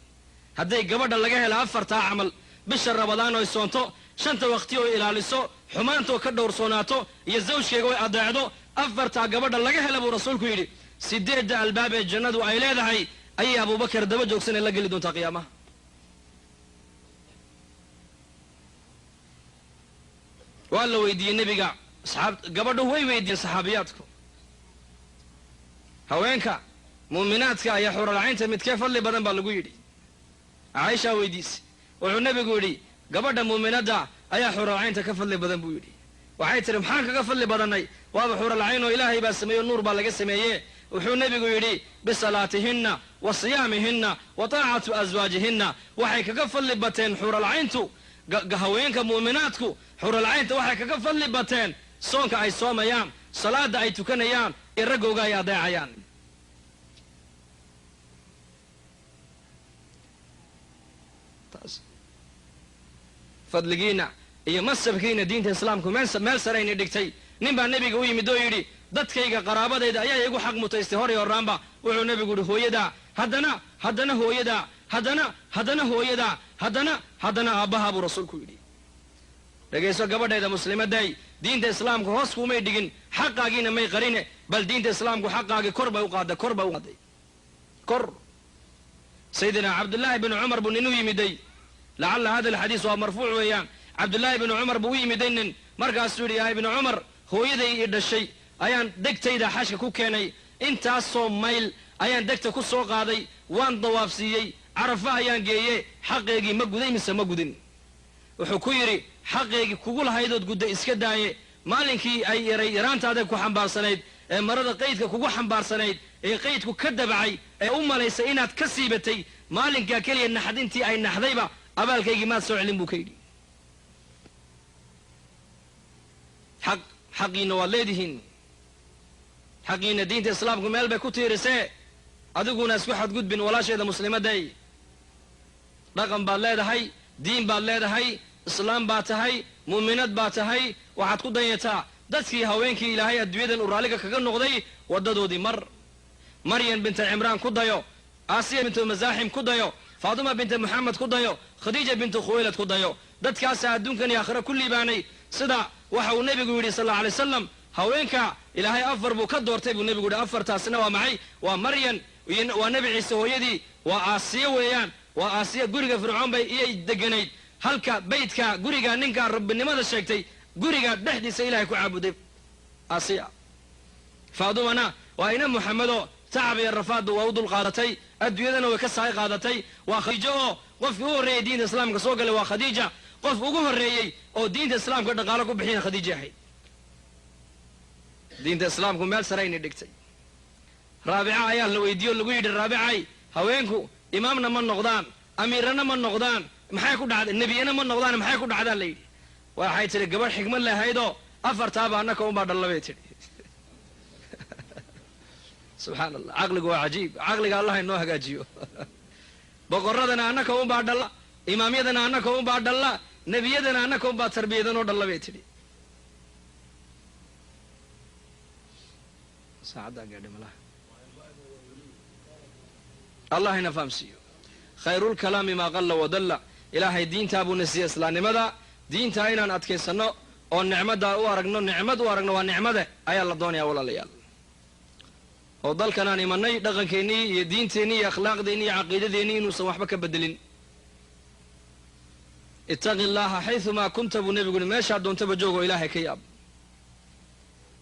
Hadday gabadha laga helo afartaa camal, bisha rabadaan oy soonto, shanta waqti oo ilaaliso, xumaantoo ka dhowrsoonaato, iyo zawjkeega oy adeecdo, afartaa gabadha laga hela buu rasuulku yidhi sideedda albaabee jannadu ay leedahay ayay Abubakar daba joogsanee la geli doontaa qiyaamaha. Waa la weydiiyey nebiga, asxaab gabadhu way weydiiyeen saxaabiyaadku, haweenka muuminaadka ayaa xuralcaynta midkee fadli badan baa lagu yidhi. Caaishaa weydiisay, wuxuu nebigu yidhi gabadha muuminadda ayaa xuralcaynta ka fadli badan buu yidhi. Waxay tihi maxaan kaga fadli badannay, waaba xuralcayn oo ilaahay baa sameeyo, nuur baa laga sameeye. Wuxuu nebigu yidhi bisalaatihinna wa siyaamihinna wa taacatu aswaajihinna, waxay kaga fadli bateen xuralcayntu, haweenka muuminaadku xuralcaynta waxay kaga fadli bateen soonka ay soomayaan, salaada ay tukanayaan, iyo raggooga ay adeecayaan. Fadligiina iyo masabkiina diinta islaamku meel sarayna dhigtay. Nin baa nebiga u yimid oo yidhi dadkayga qaraabadayda ayaa igu xaq mutaystay hor iyo horraanba. Wuxuu nebigu yidhi hooyadaa, haddana haddana hooyadaa, haddana haddana hooyadaa, haddana haddana aabbahaa buu rasuulku yidhi. Dhegayso gabadhayda muslimaday, diinta islaamku hoos kuumay dhigin, xaqaagiina may qarine, bal diinta islaamku xaqaagii kor bay u qaaday, kor bay u qaaday, kor. Sayidina Cabdullaahi binu Cumar buu nin u yimiday, lacalla hada alxadiis waa marfuuc weeyaan. Cabdullaahi binu Cumar buu u yimiday nin, markaasuu yidhi yaa ibnu Cumar, hooyaday i dhashay ayaan degtayda xashka ku keenay, intaasoo mayl ayaan degta ku soo qaaday, waan dawaafsiiyey, carafa ayaan geeye, xaqeygii ma guday mise ma gudin? Wuxuu ku yidhi xaqeygii kugu lahaydood gudday iska daaye, maalinkii ay yaray yaraantaada ku xambaarsanayd ee marada qaydka kugu xambaarsanayd ee qaydku ka dabacay ee u malaysay inaad ka siibatay, maalinkaa keliya naxdintii ay naxdayba abaalkaygii maad soo celin buu ka yidhi. Xaqiina waad leedihiin, xaqiina diinta islaamku meel bay ku tiirisee, adiguna isku xadgudbin walaasheeda muslimaday. Dhaqan baad leedahay, diin baad leedahay, islaam baad tahay, muuminad baad tahay, waxaad ku dayataa dadkii haweenkii ilaahay adduunyadan uu raalliga kaga noqday waddadoodii mar. Maryam binta Cimraan ku dayo, Aasiya bintu Masaaxim ku dayo, Faatuma binta Moxamed ku dayo, Khadiija bintu Khuwaylad ku dayo. Dadkaasaa adduunkan iyo aakhira ku liibaanay. Sida waxa uu nebigu yidhi sal alla alay wasalam, haweenka Ilaahay afar buu ka doortay buu nebigu yidhi. Afartaasina waa maxay? Waa Maryan, waa Nebi Ciise hooyadii, waa Aasiya weeyaan. Waa Aasiya, guriga Fircoon bay iyay deganayd, halka baydka guriga ninkaa rabbinimada sheegtay guriga dhexdiisa Ilahay ku caabuday Aasiya. Faadumana waa ina Moxamedo, tacab iyo rafaadba waa u dul qaadatay, adduunyadana way ka sahay qaadatay. Waa Khadiijo oo qofkii u horreeyey diinta islaamka soo galay waa Khadiija. Qof ugu horreeyey oo diinta islaamka dhaqaalo ku bixiyana Khadiija ahayd. Diinta islaamku meel sarayna dhigtay. Raabica ayaa la weydiiye o lagu yidhi, Raabicay, haweenku imaamna ma noqdaan, amiirana ma noqdaan, maxay ku dhacday? Nebiyana ma noqdaan, maxay ku dhacdaan? La yidhi. Waxay tidhi, gabadh xikmad lahaydoo, afartaaba annaka unbaa dhalla bay tidhi. Subxaana Allah, caqligu waa cajiib. Caqliga Allah inoo hagaajiyo. Boqoradana annaka unbaa dhalla, imaamyadana annaka unbaa dhalla, nebiyadana annaka unbaa tarbiyadanoo dhalla bay tidhi. Saacaddaa gaadhay malaha. Allah ina fahamsiiyo. Khayrulkalaami maa qalla wadalla. Ilaahay diintaa buu na siiyey, islaamnimada. Diintaa inaan adkaysanno oo nicmaddaa u aragno, nicmad u aragno, waa nicmade, ayaa la doonayaa, walaalayaal. Oo dalkanaan imanay dhaqankeennii iyo diinteennii iyo akhlaaqdeennii iyo caqiidadeennii inuusan waxba ka bedelin. Ittaqi llaaha xayumaa kunta buu nebigu yidhi, meeshaa doontaba joog oo Ilaahay ka yaab.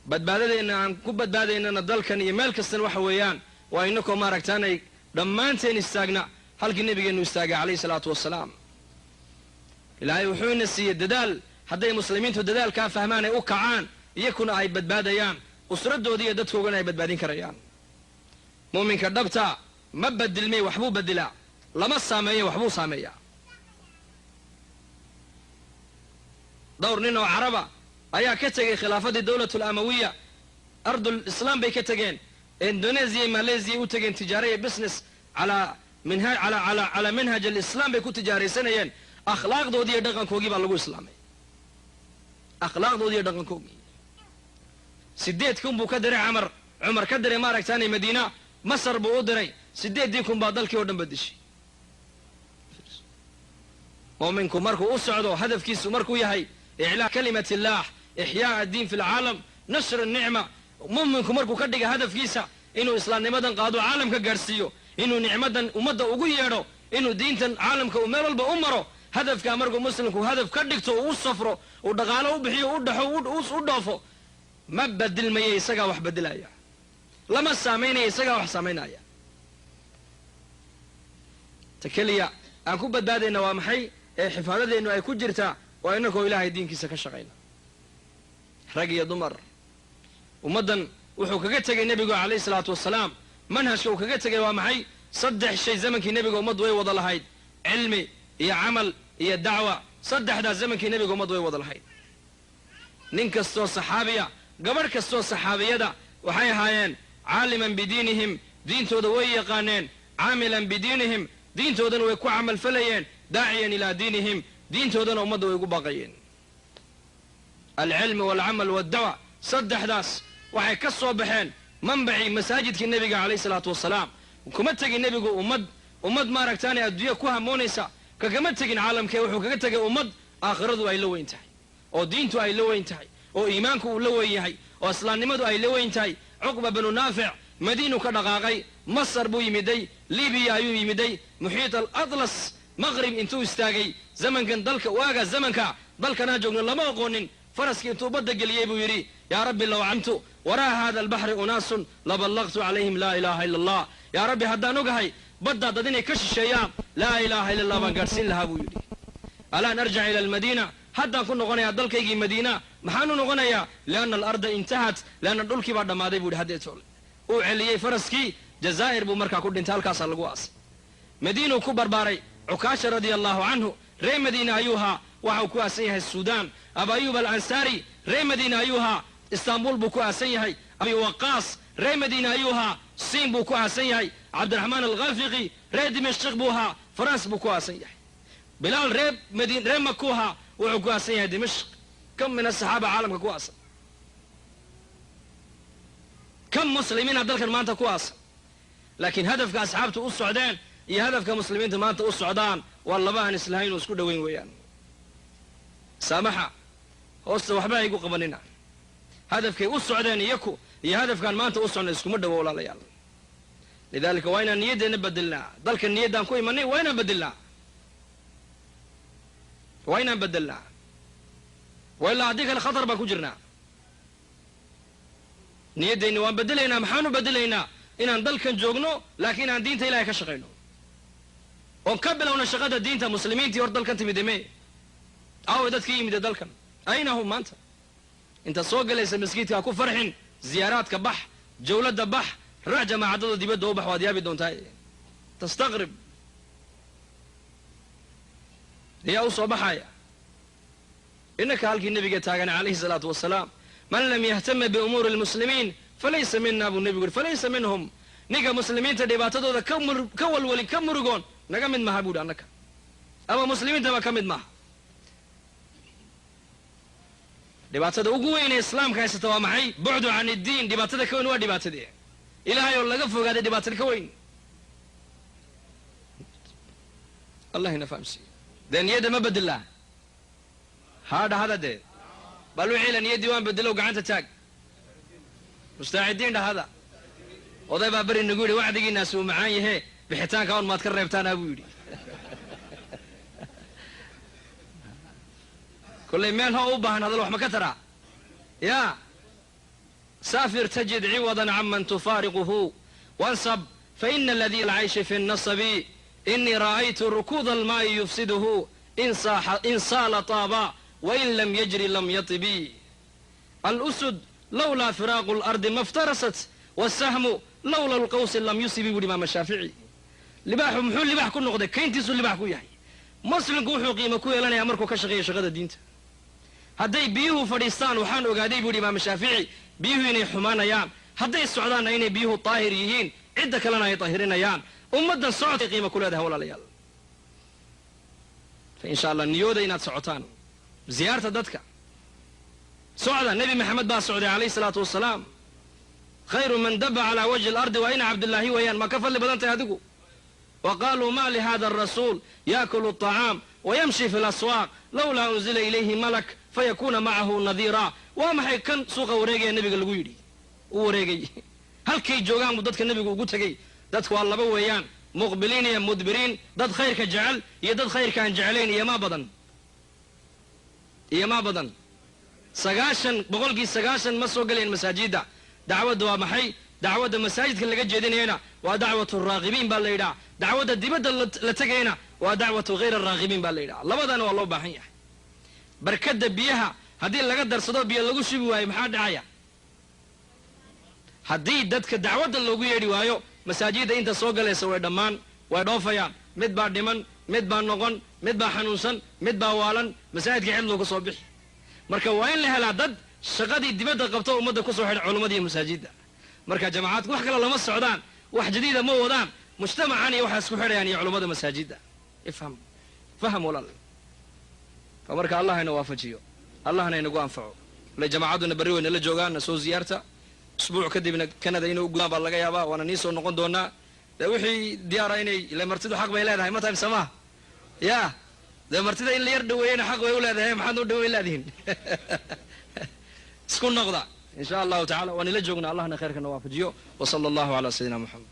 Badbaadadeenna aan ku badbaadaynana dalkan iyo meel kastana waxa weeyaan waa inakoo maaragtaanay dhammaanteen istaagna halkii nebigeennu istaagay calayhi salaatu wasalaam. Ilaahay wuxuu ina siiyey dadaal. Hadday muslimiintu dadaalkaa fahmaan ay u kacaan, iyakuna ay badbaadayaan, usradoodii iyo dadkoogana ay badbaadin karayaan. Mu'minka dhabta ma badilmay, waxbuu bedilaa. Lama saameeyo, waxbuu saameeyaa. Dhowr nin oo caraba ayaa ka tegey khilaafadii dowlatul amawiya, ardul islaam bay ka tegeen, Indonesia iyo Malaysiya u tegeen, tijaara iyo business calaa minha calaa manhaj alislaam bay ku tijaaraysanayeen. Akhlaaqdoodii iyo dhaqankoogii baa lagu islaamay, akhlaaqdoodii iyo dhaqankoogii. 8,000 buu ka diray Camar, Cumar ka diray maaragtaanay Madiina, Masar buu u diray. 8,000 baa dalkii oo dhan badishay. Mu'minku markuu u socdo hadafkiisu markuu yahay iclaa kalimat illah, ixyaa addiin fi lcaalam, nashr nicma, mu'minku markuu ka dhiga hadafkiisa inuu islaamnimadan qaado, caalamka gaadhsiiyo, inuu nicmadan ummadda ugu yeedho, inuu diintan caalamka uu meel walba u maro, hadafkaa markuu muslimku hadaf ka dhigto, uu u safro, uu dhaqaalo u bixiyo, u dhaxo, u dhoofo, ma bedilmaya, isagaa wax bedelaya. Lama saamaynaya, isagaa wax saamaynaya. Ta keliya aan ku badbaadayna waa maxay ee xifaadadeennu ay ku jirtaa? Waa inakoo Ilaahay diinkiisa ka shaqayna, rag iyo dumar. Ummaddan wuxuu kaga tegay nebigu calayhi salaatu wasalaam, manhajka uu kaga tegay waa maxay? Saddex shay zamankii nebiga ummaddu way wada lahayd: cilmi iyo camal iyo dacwa. Saddexdaas zamankii nebiga ummaddu way wada lahayd. Nin kastoo saxaabiya, gabadh kastoo saxaabiyada, waxay ahaayeen caaliman bidiinihim, diintooda way yaqaaneen, caamilan bidiinihim, diintoodana way ku camalfalayeen, daaciyan ilaa diinihim, diintoodana ummadda way ugu baaqayeen. Alcilmi walcamal waddacwa, saddexdaas waxay ka soo baxeen manbacii masaajidkii nebiga calayhi salaatu wasalaam. Kuma tegin nebigu ummad maaragtaanay adduunya ku hamoonaysa, kagama tegin caalamkee. Wuxuu kaga tegay ummad aakhiradu ay la weyn tahay, oo diintu ay la weyn tahay, oo iimaanku uu la weyn yahay, oo islaamnimadu ay la weyn tahay. Cuqba binu Naafic Madiinuu ka dhaqaaqay, Masar buu yimiday, Libiya ayuu yimiday, muxiit al Atlas maqrib intuu istaagay. Zamankan dalka waaga zamanka dalkanaa joogno lama aqoonin. Faraskii intuu badda geliyey buu yidhi, yaa rabbi, low camtu waraa hada albaxri unaasun laballaqtu calayhim laa ilaaha ila Allah. Yaa rabbi, haddaan ogahay baddaa dad inay ka shisheeyaan, laa ilaaha illa Allah baan gaadhsiin lahaa buu yidhi. Alaan arjac ila almadiina, haddaan ku noqonayaa dalkaygii Madiina. Maxaan u noqonayaa? Lianna alarda intahat, lianna dhulkii baa dhammaaday buu yidhi. Haddeetoole uu celiyey faraskii, Jazaa'ir buu markaa ku dhintay, halkaasaa lagu aasay. Madiinuu ku barbaaray. Cukaasha radia allahu canhu ree Madiina ayuu ahaa, waxa uu ku aasan yahay Suudaan. Aba Ayub Alansaari ree Madiina ayuu ahaa, Istaanbul buu ku aasan yahay. Abi Waqaas ree Madiina ayuu ahaa, Siin buu ku aasan yahay. Cabdiraxmaan Alkhafiqi ree Dimashq buu ahaa, Faranс buu ku aasan yahay. Bilaal ree Madiin, ree Maku ahaa, wuxuu ku aasan yahay Dimashq. Kam min asaxaaba caalamka ku aasan? Kam muslimiina dalkan maanta ku aasan? Laakiin hadafka asxaabtu u socdeen iyo hadafka muslimiinta maanta u socdaan waa laba aan islahayn oo isku dhoweyn weeyaan. Saamaxa, hoosta waxba haygu qabanina. Hadafkay u socdeen iyaku iyo hadafkaan maanta u socnay iskuma dhowo, walaalayaal. Lidaalika waa inaan niyaddeenna bedelnaa. Dalka niyaddaan ku imanay waa inaan bedelnaa, waa inaan bedelnaa, wa ilaa haddii kale khatar baan ku jirnaa. Niyaddeenni waan bedelaynaa. Maxaanu bedelaynaa? Inaan dalkan joogno, laakiin inaan diinta Ilahay ka shaqayno oon ka bilowno shaqada diinta. Muslimiintii hor dalkan timide me? Aaway dadkii yimide dalkan? Ayna hum maanta? Intaad soo galaysa maskiidka ha ku farxin. Ziyaaraadka bax, jawladda bax, raac jamaacadada, dibadda u bax, waad yaabi doontaa, tastaqrib. Yaa u soo baxaya? Innaka halkii nebiga taagan calayhi salaatu wasalaam. Man lam yahtama biumuuri lmuslimiin falaysa mina, buu nebigu yidhi, falaysa minhum. Ninka muslimiinta dhibaatadooda ka walwalin, ka murugoon, naga mid maha, bu yidhi, annaka ama muslimiintaba ka mid maaha. Dhibaatada ugu weyn ee islaamka haysata waa maxay? Bucdu can iddiin. Dhibaatada ka weyn waa dhibaatadii Ilaahay oo laga fogaaday. Dhibaatada ka weyn Allah ina fahamsiiyo. Dee niyadda ma bedelaa? Haa, dhahada dee. Bal wixiila niyaddii waan bedelow, gacanta taag. Mustaacidiin, dhahada. Oday baa beri nagu yidhi, wacdigiinaasi uu macaan yahe, bixitaanka on maad ka reebtaanaa, buu yidhi. Kollay meel ho u baahan hadal wax ma ka taraa? Ya saafir tajid ciwadan canman tufaariquhu wansab, faina aladii alcayshi fi nnasabi inii ra'aytu rukuuda almaa'i yufsiduhu, in saala taaba wain lam yajri lam yatibi. Alusud lawlaa firaaqu lardi ma ftarasat, wasahmu lawla alqawsi lam yusibi, buuhi Imaam Shaafici. Libaaxu muxuu libaax ku noqday? Kayntiisuu libaax ku yahay. Muslimku wuxuu qiimo ku yeelanayaa markuu ka shaqeeyo shaqada diinta. Hadday biyuhu fadhiistaan, waxaan ogaaday, buuhi Imaam Shaafici, biyuhu inay xumaanayaan. Hadday socdaanna inay biyuhu daahir yihiin, cidda kalena ay dahirinayaan. Ummaddan socodkay qiimo ku leedahay, walaalayaal. Fa insha Allah niyooda inaad socotaan, ziyaarta dadka socda. Nebi Maxamed baa socday calayhi salaatu wasalaam. Khayru man daba calaa wajhi alardi waa ina Cabdillaahi weeyaan. Ma ka fadli badan tahay adigu? Wa qaaluu ma lihada arasuul yaakulu aطacaam wayamshi fi laswaaq, lawlaa unzila ilayhi malak fayakuuna macahu nadiira. Waa maxay kan suuqa wareegaya, nebiga lagu yidhi? U wareegay halkay joogaan buu dadka nebigu ugu tegey. Dadku waa laba weeyaan, muqbiliin iyo mudbiriin, dad khayrka jecel iyo dad khayrkaan jeclayn. Iyo maa badan, iyo maa badan, 90% ma soo gelayan masaajidda. Dacwadda waa maxay? Dacwadda masaajidka laga jeedinayana waa dacwatu raaqibiin baa la yidhaha. Dacwadda dibadda la tegayana waa dacwatu hayr araaqibiin baa la yidhaha. Labadana waa loo baahan yahay. Barkadda biyaha haddii laga darsado, biyo lagu shubi waayo, maxaa dhacaya? Haddii dadka dacwadda loogu yeedhi waayo, masaajidda inta soo galaysa way dhammaan, way dhoofayaan. Mid baa dhiman, mid baa noqon, mid baa xanuunsan, mid baa waalan, masaajidka cid looga soo bixi. Marka waa in la helaa dad shaqadii dibadda qabto, ummadda kusoo xidha culummada iyo masaajidda. Marka jamacaadku wax kale lama socdaan, wax jadiida ma wadaan. Mujtamacan iyo waxay isku xidhayaan iyo culummada masaajidda. Ifham, faham, walaal. Fa marka Allah ina waafajiyo, Allahna inagu anfaco. Le jamacadduna berri way nala joogaan, na soo ziyaarta. Usbuuc kadibna Canada inay u gudaan baa laga yaabaa, waana nii soo noqon doonaa. Dee wixii diyaara inay ile martidu xaq bay leedahay, ma tahay samaha? Ya dee martida in la yar dhaweeyena xaq bay u leedahay. Maxaad u dhaweyn leedihin? Isku noqda insha Allahu tacala, waan ila joognaa. Allahna khayrkana waafajiyo. Wa sala allahu calaa sayidina Moxamed.